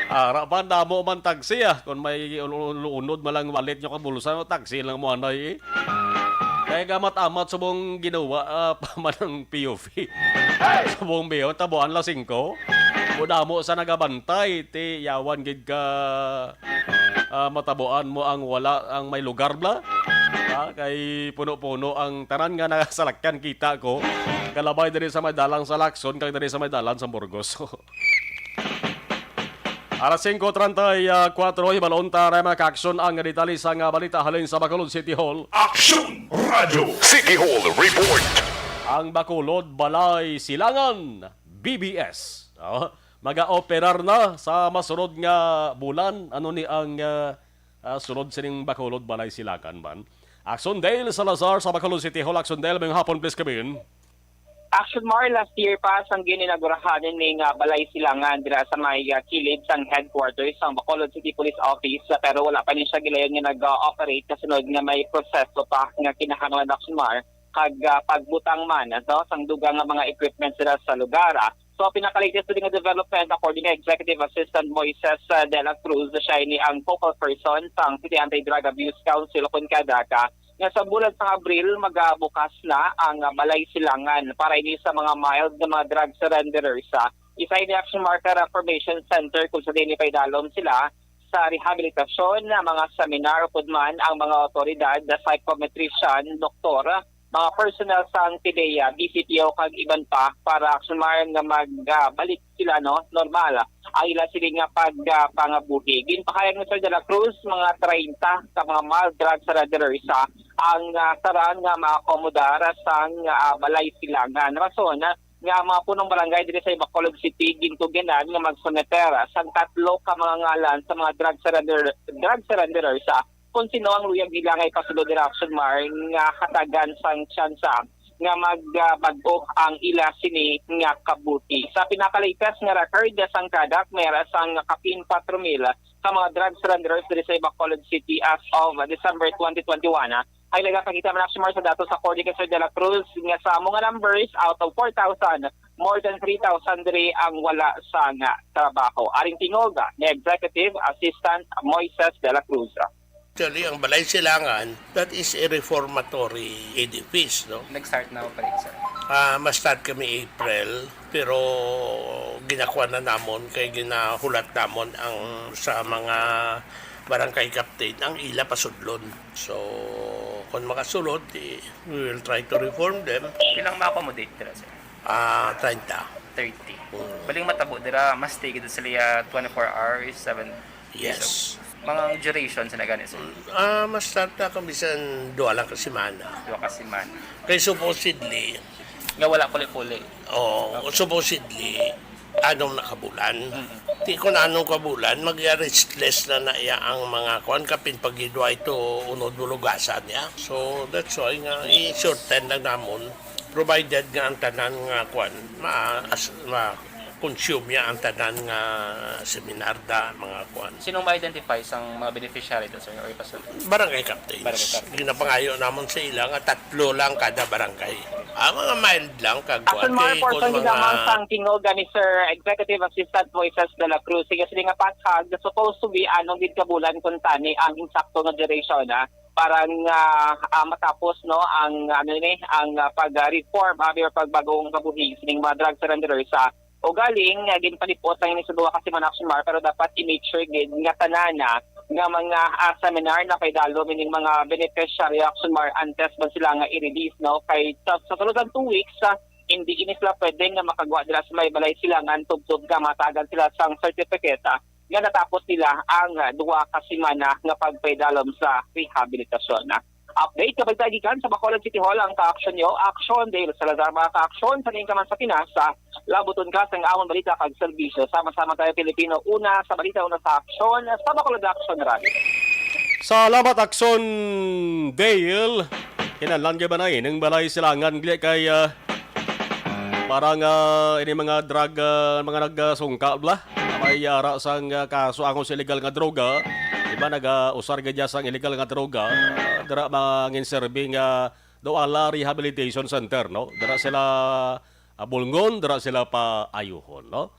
Ara pa, damo man taxi, ah. Kung may ul-, ul-, unod man lang wallet nyo ka bulsa, no, taxi lang mo anay, eh. Kaya gamat-amat subong ginawa, ah, pa man ang P U V. Subong biyon, tabuan la singko. Mo damo sa nagabantay, ti yawan gid ka, ah, matabuan mo ang wala, ang may lugar bla. Ah, kay puno-puno ang tanan nga nakasalakyan kita ko. Kalabay diri sa may dalan sa Lacson, kag diri sa may dalan sa Burgos. Alas singko treinta y cuatro, hibalon ta na mga kaaksyon ang detalye sa nga balita halin sa Bacolod City Hall. Aksyon Radyo City Hall Report. Ang Bacolod Balay Silangan, B B S. Oh, maga-operar na sa masunod nga bulan. Ano ni ang, ah, ah, sunod sining Bacolod Balay Silangan man? Aksyon Dale Salazar sa Bacolod City Hall. Aksyon Dale, mayong hapon, please come in. Action Mar, last year pa sang gin-inaugurahan ini nga balay silangan dira sa may, ah, kilid sang headquarters sang Bacolod City Police Office, ah, pero wala pa ni siya gilayon nga nag-ooperate kasunod nga may proseso pa nga kinahanglan, Action Mar, kag, ah, pagbutang man, no, sang dugang nga mga equipment sila sa lugar, ah. So, pinaka-latest diri nga development, according kay Executive Assistant Moises, ah, de la Cruz, siya ini ang focal person sang City Anti-Drug Abuse Council o kon CADACA, nga sa bulan sang Abril magabukas na ang, ah, balay silangan para ini sa mga mild nga mga drug surrenderers. Ah, isa ini, Action Mar, ka reformation center kung sa diin ipaidalom sila sa rehabilitasyon, ah, mga seminar, upod man ang mga awtoridad, the psychometrician, doktor, mga personnel sang PDEA, BCPO, kag iban pa para, Action Mar, nga magbalik sila, no, normal ang ila sini nga pag, ah, pangabuhi. Ginpahayag ni Sir de la Cruz, mga treinta ka mga mild drug surrenderers, ah, ang, ah, sarang nga maakomodar sang, ah, balay silangan. Rason, ah, nga ang mga punong barangay diri sa Bacolod City gintugyanan nga magsumeter, ah, sang tatlo ka mga ngalan sa mga drug surrender, drug surrenderers, ah, kung sino ang luyag nila nga ipasulod dira, Action Mar, nga hatagan sang tsansa nga magbag-o ang ila sini nga kabuhi. Sa pinaka-latest nga record sang CADAC, may ara sang kapin patro mil ka mga drug surrenderers diri sa Bacolod City as of December twenty twenty-one, ah. Ay nagapakita man, Action Mar, sa datos, according kay Sir de la Cruz, nga sa amo nga numbers, out of four thousand, more than three thousand diri ang wala sang trabaho. Aring tingog ni Executive Assistant Moises de la Cruz. Actually, ang Balay Silangan, that is a reformatory edifice, no? Nag-start na operate, sir? Ah, ma-start kami April, pero ginakuha na namon kay ginahulat namon ang sa mga barangay captain ang ila pasudlon. So, kung makasulod, di, we will try to reform them. Ilang ma-accommodate dira, sir? Ah, treinta. Thirty. Mm. Baling matabo dira, mas tigid sila twenty-four hours, seven days a Yes. week. Mga duration sa nagani, sir? Mm, ah, mas tarta kung bisan duha lang ka semana. Duha ka semana. Kay supposedly, Nga wala puli-puli. Oh, supposedly, anom na ka bulan. Mm. Ti kun anom ka bulan, mag-restless na na iya ang mga kuan, kapin pag-idwa ito, unod bulugasan niya. So, that's why nga, i-shorten lang namon. Provided nga ang tanan nga kuan, ma-, as-, ma-consume niya ang tanan nga seminar da, mga kuan. Sinong ma-identify sang mga beneficiary to, sir, or ipasulod? Barangay captains. Barangay captains. Ginapangayo namon sa ila nga tatlo lang kada barangay. Ah, mga mild lang kag kuan. Action Mar, kay portion kun gid mga lamang sang tingog ni Sir Executive Assistant Moises de la Cruz. Sige, sila nga pathag, supposed to be anom gid ka bulan kuntani ang insakto nga duration, ah, para nga, ah, matapos, no, ang, ano ni, ang, ah, pag-reform, ah, or pagbag-o nga kabuhi sining mga drug surrenderers sa ugaling, ah, ginpalipot lang ini sa duha ka semana, Action Mar, pero dapat i-make sure gid nga tanan na nga mga, ah, seminar na kay dalo ining mga beneficiary, Action Mar, antes man sila nga i-release, no? Kay sa, sa sulod sang two weeks, ah, hindi ini sila pwede nga makagwa dira sa may Balay Silangan tubtob nga matagan sila sang certificate, ah, nga natapos nila ang, ah, duha ka semana nga pagpaidalom sa rehabilitasyon, ah. Update, kabalita gikan sa Bacolod City Hall ang ka-action nyo, Action Dale Salazar, mga ka-action, sa diin ka man sa Pinas, ah, labuton ka sang amon balita kag serbisyo. Sama-sama tayo, Pilipino, una sa balita, una sa aksyon, sa Bacolod Action Radio. Salamat, Action Dale. Kinahanglan kay ba na ining Balay Silangan, gali kay, ah, parang, ah, ini mga drug, ah, mga nagsungka bala. May ara sang, ah, kaso angon sa illegal nga droga. Iba nag-usar gid sang illegal nga droga. Ah, dira manginserbi nga Douala Rehabilitation Center, no? Dira sila, ah, bulngon, dira sila paayuhon, no?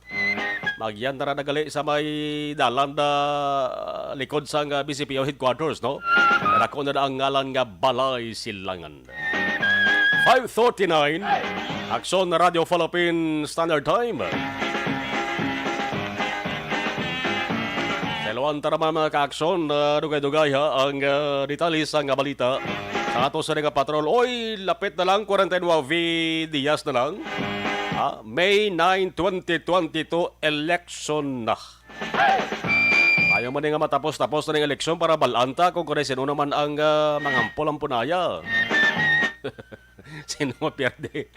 Magyan na nagali sa may dalan na likod sang, ah, B C P O headquarters, no? Dako na ang ngalan nga Balay Silangan. Five thirty-nine, Aksyon Radio Philippine Standard Time. Sa iluan ta naman, mga ka-aksyon, ah, dugay-dugay ha ang, ah, detalye sa nga balita. Sa ato sa nga patrol, oy, lapit na lang, forty-nine dias na lang. Ah, May nine, twenty twenty-two, election na. Ayaw man nga matapos-tapos na ning eleksyon para bal-an ta kung kani sino naman ang, ah, mangampol ang punaya. Sino mapierde?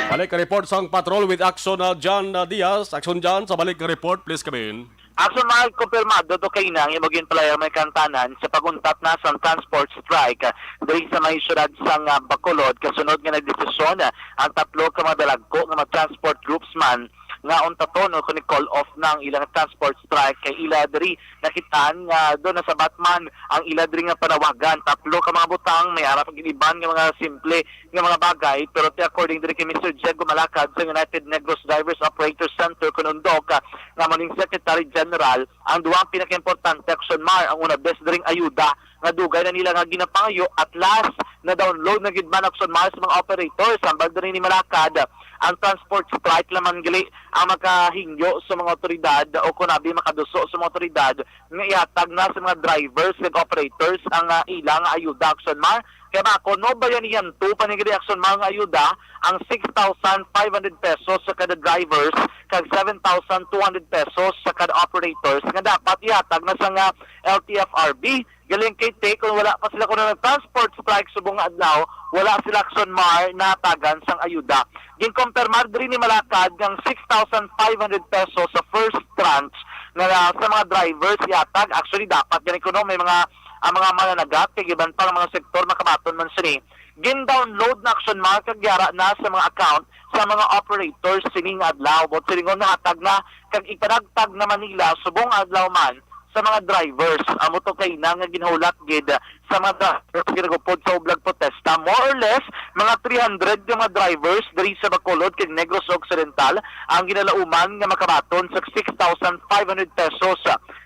Balik ka report sang patrol with Action, ah, John, ah, Diaz. Action John, sa balik ka report, please come in. Ason mga kumpirmado to kay nang imo ginpalayag may kantanan sa pag-untat na sang transport strike diri sa may syudad sang, ah, Bacolod, kasunod nga nagdesisyon, ah, ang tatlo ka mga dalagko nga mga transport groups man nga untaton o kung call off na ang ilang transport strike kay ila diri nakitaan nga do nasabat man ang ila diri nga panawagan. Tatlo ka mga butang, may ara pa gid iban nga mga simple nga mga bagay, pero ti according diri kay Mister Diego Malacad sa United Negros Drivers Operator Center kun UNDOC, ah, nga mo ning Secretary General, ang duwang pinakaimportante, Action Mar, ang una bes diring ayuda nga dugay na nila nga ginapangayo, at last na download na gid man, Action Mar, sa mga operators. Hambal diri ni Malacad, ang transport strike lamang gali ang makahingyo sa mga otoridad o kunabi makaduso sa mga otoridad nga ihatag na sa mga drivers kag operators ang, ah, ila nga ayuda, Action Mar. Kay bako, no, Bayanihan two pa ni gid, Action Mar, nga ayuda ang six thousand five hundred pesos sa kada drivers kag seven thousand two hundred pesos sa kada operators nga dapat ihatag na sa nga L T F R B. Galing kay te, kung wala pa sila kuno nag-transport strike subong nga adlaw, wala sila, Action Mar, natagan sang ayuda. Ginkumpirmar diri ni Malacad nga ang six thousand five hundred pesos sa first tranche nga sa mga drivers ihatag. Actually, dapat gani kuno may mga, ang mga mananagat kag iban pa nga mga sektor makabaton man sini. Gin-download na, Action Mar, kag yara na sa mga account sa mga operators sining adlaw. Buot silingon, nahatag na kag ipanagtag na man nila subong adlaw man sa mga drivers. Amo to kay na nga ginhulat gid sa mga drivers nga nagupod sa ublag protesta. More or less, mga three hundred yung mga drivers diri sa Bacolod kag Negros Occidental ang ginalauman nga makabaton sa six thousand five hundred pesos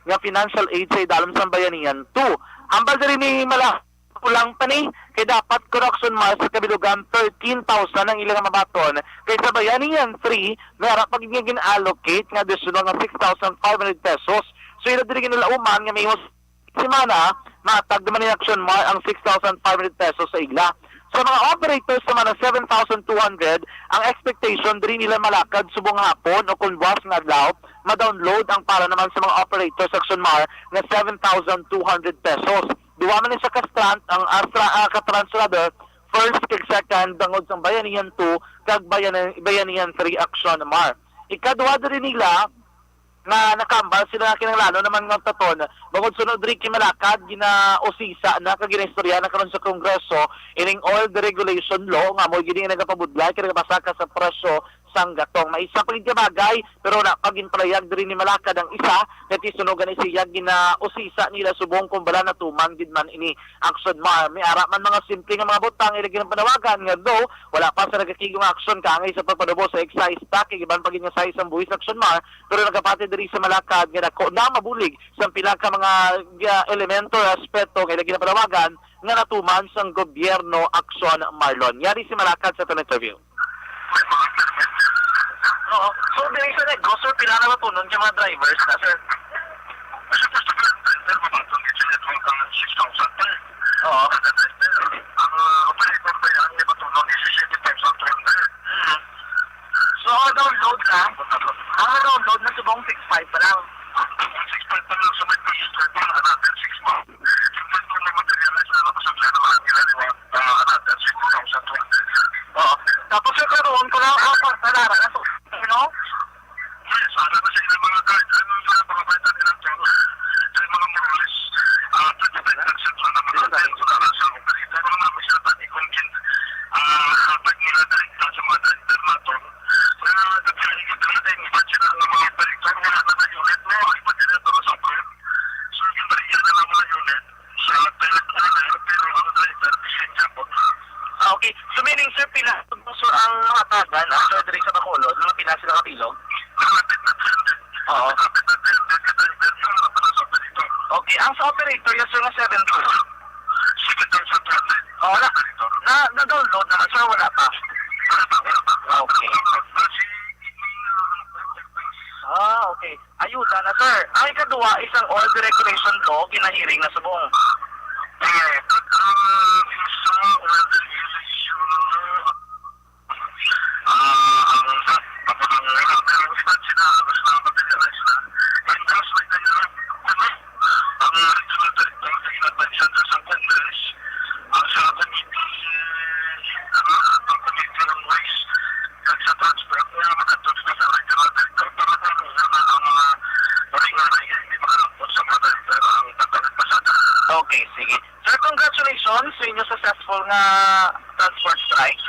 nga financial aid sa idalom sang Bayanihan two. Hambal diri ni Mala-, kulang pa ni, kay dapat, correction, mas sa kabilugan thirteen thousand ang ilang mabaton, kay sa Bayanihan three may ara pa gid nga gin-allocate nga additional nga six thousand five hundred pesos. So, ila diri ginalauman nga may hus-, semana, matag naman ni Action Mar ang six thousand five hundred pesos sa ila. Sa mga operators naman, ang seven thousand two hundred, ang expectation diri nila Malacad subong hapon o kung buwas nga adlaw, ma-download ang para naman sa mga operators, Action Mar, nga seven thousand two hundred pesos. Duwa man ni sa ka-strand ang Astra, ah, ka-tranche, rather, first kag second bangod sang Bayanihan two kag Bayani-, Bayanihan three, Action Mar. Ikaduha diri nila nga nakahambal sila nga kinahanglanon naman nga taton bangod sunod diri kay Malacad ginausisa na kag ginaistorya na karon sa Kongreso ining oil deregulation law nga amo gid ang nagapabudlay kag nagapasaka sa presyo sang gatong. May isa pa gid ka bagay, pero wala pa ginpalayag diri ni Malacad ang isa, nga ti suno gani siya ginausisa nila subong kung bala natuman gid man ini, Action Mar. May ara man mga simple nga mga butang ila ginapanawagan nga daw wala pa sa nagakigong aksyon kaangay sa pagpanubo sa excise tax kag iban pa gid nga size sang buhis, Action Mar, pero nagapati diri sa Malacad nga dako na mabulig sa pila ka mga, ah, elemento o aspeto nga ila ginapanawagan nga natuman sang gobyerno, Action Marlon. Yari si Malacad sa aton interview. Oo. So, diri sa Negros, sir, pila na matunon ka mga drivers na, sir? Supposed to be ang driver, mabaton gid sila twenty, six thousand pa. Oo. Kada driver. Ang, uh, operator pa yan, di matunon, is seventy-five sa two hundred. Mhm. So, ang download na, ang download na subong six five pa lang. Ang six five pa lang sa may purchase order, another six months. Yung pa yung may materials na napasabyan naman nila, di ba? Ah, another six thousand two hundred. Oo. Tapos, sir, karon, kung ang, ang pagtalara na to, you know? Yes, ano na sila mga guard, ano yung mga pangabaitan nila, sir? Yung mga more or less, ah, twenty-five percent lang naman ang sila sa operator. Pero naman sila tani kung kin-, ah, hatag nila direkta sa mga driver nato. Pero nagkakaigit na din, iba sila ng mga operator, wala na na unit mo, iba sila ito na sa operator. So, yung bariya na lang mga unit, sa third owner, pero ang driver, the same gapon. Ah, okay. So, meaning, sir, pila, sir, ang hatagan after diri sa Bacolod? Mga pila sila kabilog? Malapit na three hundred. Oo. Malapit na three hundred ka driver, yung mga pala sa operator. Okay. Ang sa operator, yes, sir, nga seven two. Seven thousand two hundred. Oo, na, Operator. Na, na-download na, sir, wala pa? Wala pa, wala pa. Okay. Kasi, ini, ah, Ah, okay. Ayuda na, sir. Ang ikaduha, isang oil deregulation law, ginahiring na subong. Eh, pag, ah, isa, oil deregulation law, ah, ang sa, papakangalan, pero iba sila, mas na materialize na. Ang gas may kanya, ano, ang regional director, sa ilang bansa sa Congress, ang sa committee, ano, ang committee ng waste, kag sa transport, nga makatulog na sa regional director, para sa mga, ang mga, mga Nga transport strike.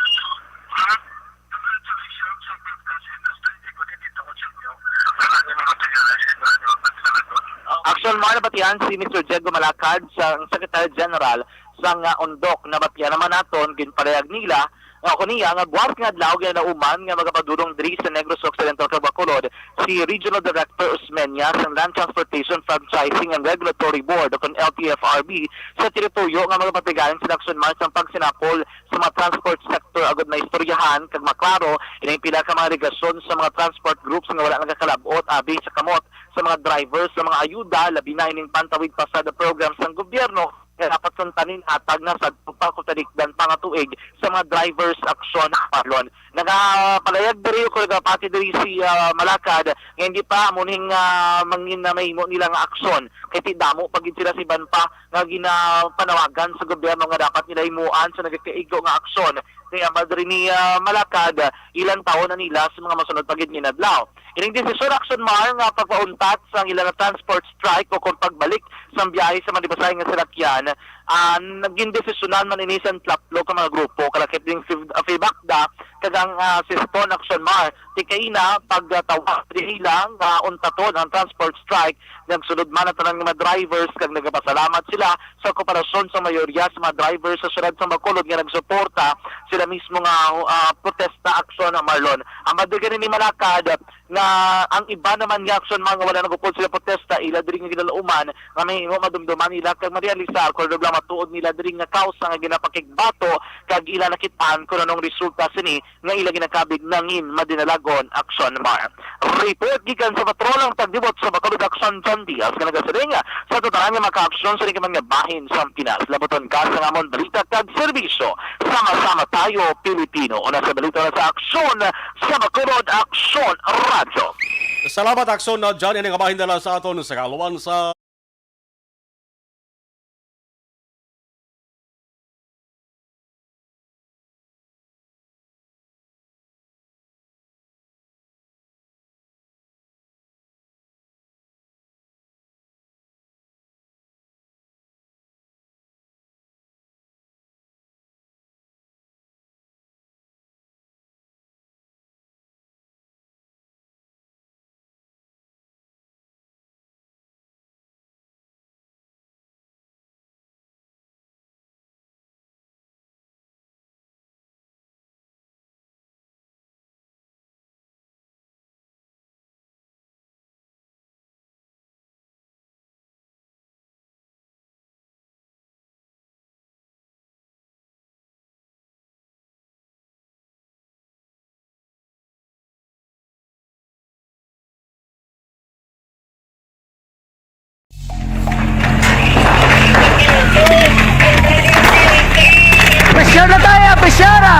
Action Mar, nabatian si Mister Diego Malacad, sa Secretary General sang, ah, Undok. Nabatian naman naton, ginpalayag nila nga ako niya nga buwas nga adlaw ginalauman nga magapadulong diri sa Negros Occidental kag Bacolod si Regional Director Osmeña sang Land Transportation Franchising and Regulatory Board o kon L T F R B sa teritoryo nga magapatigayon sa Action Mar sang pagsinapol sa mga transport sector agud maistoryahan kag maklaro ining pila ka mga alegasyon sa mga transport groups nga wala nagakalab-ot abi sa kamot sa mga drivers sa mga ayuda, labi na ining pantawid pasada program sang gobyerno nga dapat suntanin hatag na sa pagpakutalikdan pa nga tuig sa mga drivers aksyon, Marlon. Nagapalayag diri o nagapati diri si, ah, Malakad nga hindi pa amo ning, ah, mangin na mahimo nila nga aksyon kay ti damo pa gid sila sa iban pa nga ginapanawagan sa gobyerno nga dapat nila himuan sa nagakaigo nga aksyon. Kay ang madre ni, ah, Malakad, ilang taon na nila sa mga masunod pa gid nga inadlaw. Ining desisyon, Action Mar, nga pagpauntat sa ila nga transport strike o kung pagbalik sa biyahe sa mga lipasahay nga salakyan, ah, naging desisyonan man ini sa tatlo ka mga grupo, kalakip ding Fib-, ah, Fibacda, kag ang, ah, Siston, Action Mar. Ti kaina, pagtawag nila nga untaton ang transport strike, nagsunod man ang tanan nga mga drivers kag nagapasalamat sila sa kooperasyon sa mayorya sa mga drivers sa siyudad sa Bacolod nga nagsuporta sila mismo nga, ah, protesta aksyon, Marlon. Ang madre gani ni Malakad nga ang iba naman nga aksyon, mga wala nagupod sila protesta, ila diri nga ginalauman nga mahimo madumduman nila kag marealisar kung ano lang matuod nila diri nga kausa nga ginapakigbato kag ila nakitaan kung anong resulta sini nga ila ginakabig nangin madinalagon aksyon, Mar. Report gikan sa patrol ang tagdibot sa Bacolod Action, John Diaz, nga nagasiling sa totalan nga makaaksyon sa likiman nga bahin sa Pinas. Labuton ka sa amon balita kag serbisyo. Sama-sama tayo, Pilipino. Una sa balita na sa aksyon sa Bacolod Action Radyo. Salamat, Aksyon na John. Ini nga bahin dala sa aton sa kaluan sa Pressure na tayo, pressure na!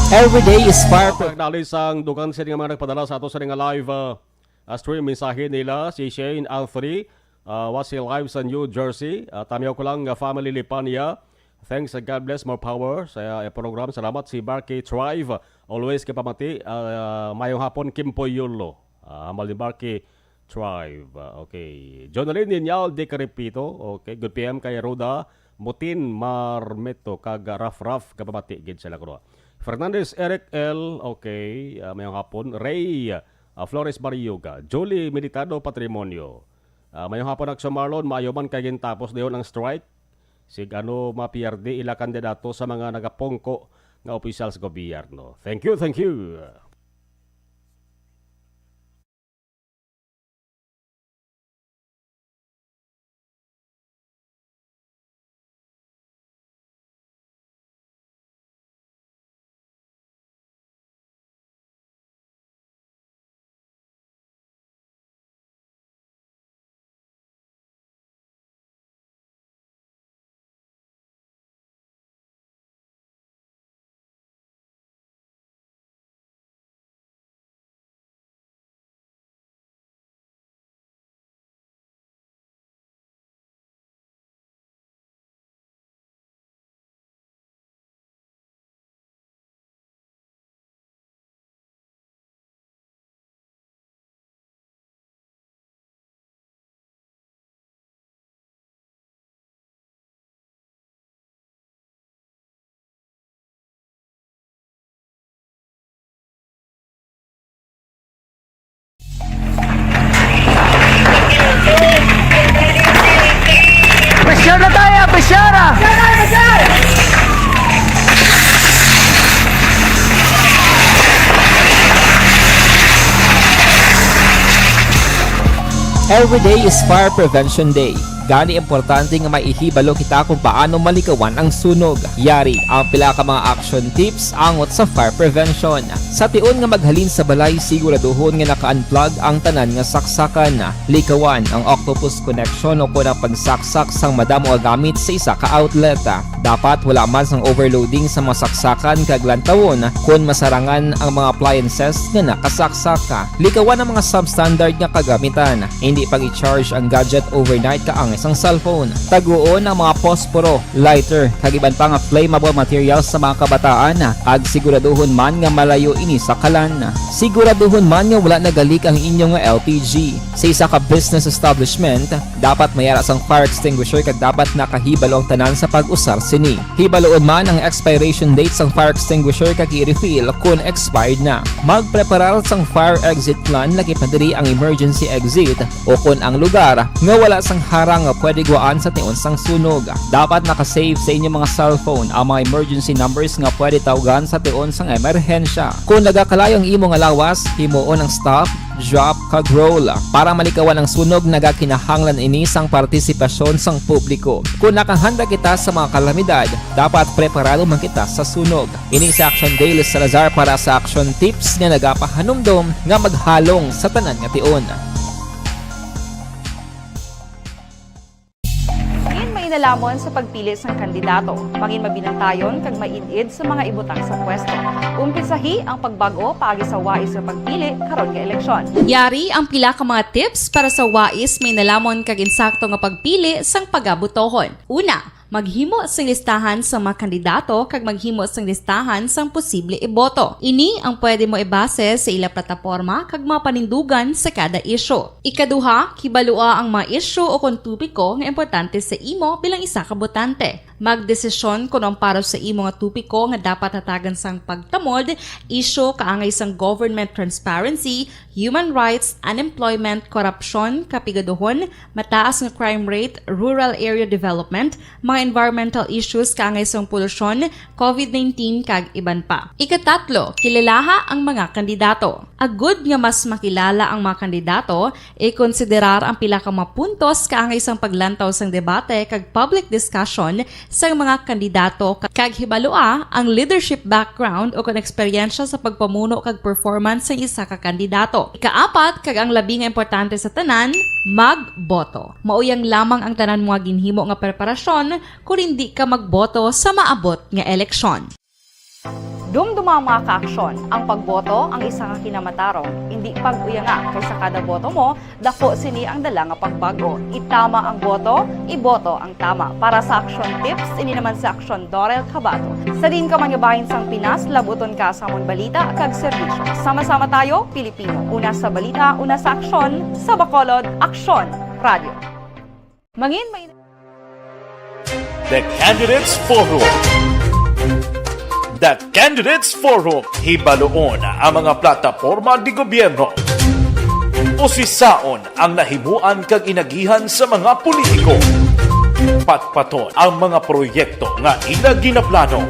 Every day is far. Pagdali sang dugang sini nga mga nagpadala sa ato sa nga live, ah, ah, stream mensahe nila, si Shane Anthony, ah, watching live sa New Jersey. Ah, tamiyaw ko lang nga family Lipania. Thanks and God bless, more power sa, ah, program. Salamat si Barky Thrive. Always kapamati. Ah, mayong hapon, Kimpoy Yulo. Ah, hambal ni Barky Thrive. Ah, okay. Jonalyn Ninyal de Caripito. Okay. Good P M kay Roda Mutin Marmeto kag Raf Raf, kapamati gid sila kuno. Fernandez Eric L. Okay. Ah, mayong hapon. Ray, ah, Flores Barioga. Julie Militado Patrimonio. Ah, mayong hapon, Aksyon Marlon. Maayo man kay gintapos dayon ang strike. Sig ano mapierde ila kandidato sa mga nagapungko nga opisyal sa gobyerno. Thank you, thank you. Every day is Fire Prevention Day. Gani, importante nga maihibalo kita kung paano malikawan ang sunog. Yari ang pila ka mga action tips angot sa fire prevention. Sa tion nga maghalin sa balay, siguraduhon nga naka-unplug ang tanan nga saksakan. Likawan ang octopus connection o kon ang pagsaksak sang madamo nga gamit sa isa ka outlet. Dapat wala man sang overloading sa mga saksakan kag lantawon kon masarangan ang mga appliances nga nakasaksak. Likawan ang mga substandard nga kagamitan. Hindi pag-i-charge ang gadget overnight kaangay sang cellphone. Taguon ang mga posporo, lighter, kag iban pa nga flammable materials sa mga kabataan, kag siguraduhon man nga malayo ini sa kalan. Siguraduhon man nga wala nagalik ang inyo nga L P G. Sa isa ka business establishment, dapat may ara sang fire extinguisher kag dapat nakahibalo ang tanan sa pag-usar sini. Hibaluon man ang expiration date sang fire extinguisher kag i-refill kon expired na. Magpreparar sang fire exit plan, lakip na diri ang emergency exit, o kon ang lugar nga wala sang harang nga pwede guwaan sa tion sang sunog. Dapat naka-save sa inyo mga cellphone ang mga emergency numbers nga pwede tawgan sa tion sang emerhensya. Kon nagakalayo ang imo nga lawas, himuon ang stop, drop, kag roll. Para malikawan ang sunog, nagakinahanglan ini sang partisipasyon sang publiko. Kon nakahanda kita sa mga kalamidad, dapat preparado man kita sa sunog. Ini si Action Dale Salazar para sa Action Tips nga nagapahanumdom nga maghalong sa tanan nga tion. Mangin mainalamon sa pagpili sang kandidato. Mangin mabinantayon kag maid-id sa mga ibutang sa pwesto. Umpisahi ang pagbag-o paagi sa wais nga pagpili karon nga eleksyon. Yari ang pila ka mga tips para sa wais, mainalamon kag insakto nga pagpili sang pagabutohon. Una, maghimo sing listahan sa mga kandidato kag maghimo sing listahan sang posible iboto. Ini ang pwede mo ibase sa ila plataporma kag mga panindugan sa kada isyu. Ikaduha, kibalua ang mga isyu o kon topiko nga importante sa imo bilang isa ka botante. Magdesisyon kon ang para sa imo nga topiko nga dapat hatagan sang pagtamod, isyu kaangay sang government transparency, human rights, unemployment, korupsyon, kapigaduhon, mataas nga crime rate, rural area development, mga environmental issues kaangay sang polusyon, covid nineteen, kag iban pa. Ikatatlo, kilalaha ang mga kandidato. Agud nga mas makilala ang mga kandidato, ikonsiderar ang pila ka mga puntos kaangay sang paglantaw sang debate kag public discussion sang mga kandidato, kag hibalua ang leadership background o kon eksperyensya sa pagpamuno kag performance sang isa ka kandidato. Ikaapat, kag ang labi nga importante sa tanan, magboto. Mauyang lamang ang tanan mo nga ginhimo nga preparasyon kon indi ka magboto sa maabot nga eleksyon. Dumduma ang mga kaaksyon. Ang pagboto ang isa ka kinamatarong. Indi pag-uyanga, kay sa kada boto mo, dako sini ang dala nga pagbag-o. Itama ang boto, iboto ang tama. Para sa Action Tips, ini naman si Action Dorel Cabato. Sa diin ka man nga bahin sang Pinas, labuton ka sa amon balita kag serbisyo. Sama-sama tayo, Pilipino. Una sa balita, una sa aksyon, sa Bacolod, Aksyon Radio. Mangin may The Candidates Forum. The Candidates Forum. Hibaluon ang mga plataporma de gobyerno. Usisaon ang nahimuan kag inagihan sa mga politiko. Patpaton ang mga proyekto nga ila ginaplano.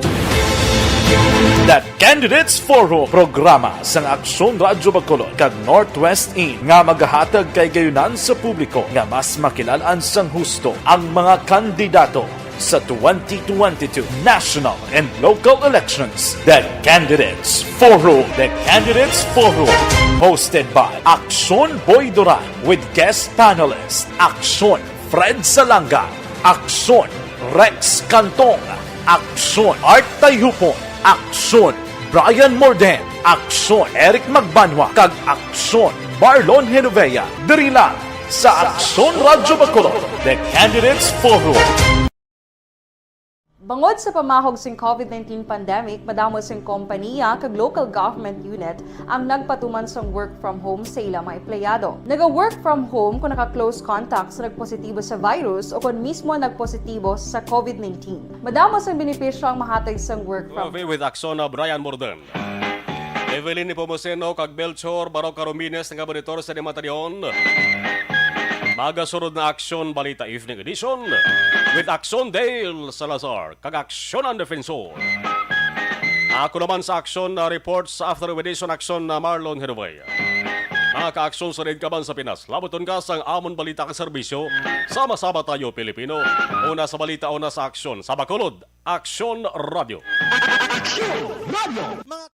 The Candidates Forum, programa sang Aksyon Radyo Bacolod kag Northwest In nga magahatag kahigayonan sa publiko nga mas makilalaan sang husto ang mga kandidato sa twenty twenty-two national and local elections. The Candidates Forum. The Candidates Forum, hosted by Aksyon Boy Duran with guest panelist Aksyon Fred Salanga, Aksyon Rex Cantong, Aksyon Art Tayhupon, Aksyon Brian Morden, Aksyon Eric Magbanwa, kag Aksyon Marlon Genovea, diri lang sa Aksyon Radyo Bacolod, The Candidates Forum. Bangod sa pamahog sing covid nineteen pandemic, madamo sing kompaniya kag local government unit ang nagpatuman sang work from home sa ila mga empleyado. Naga-work from home kon naka-close contact sa nagpositibo sa virus o kon mismo nagpositibo sa covid nineteen. Madamo sang benepisyo ang mahatag sang work from With Aksyon Brian Morden. Evelyn Nepomuceno kag Melchor Baroca Romines nga monitor sa Dimatarion. Magasunod na Aksyon Balita Evening Edition with Aksyon Dale Salazar kag Aksyon ang Defensor. Ako naman sa Aksyon, uh, Reports After Edition, Aksyon, uh, Marlon Genovea. Mga kaaksyon sa Red Kaban sa Pinas, labuton ka sang amon balita kag serbisyo. Sama-sama tayo, Pilipino. Una sa balita, una sa aksyon. Sa Bacolod, Aksyon Radio. Aksyon Radio! Mga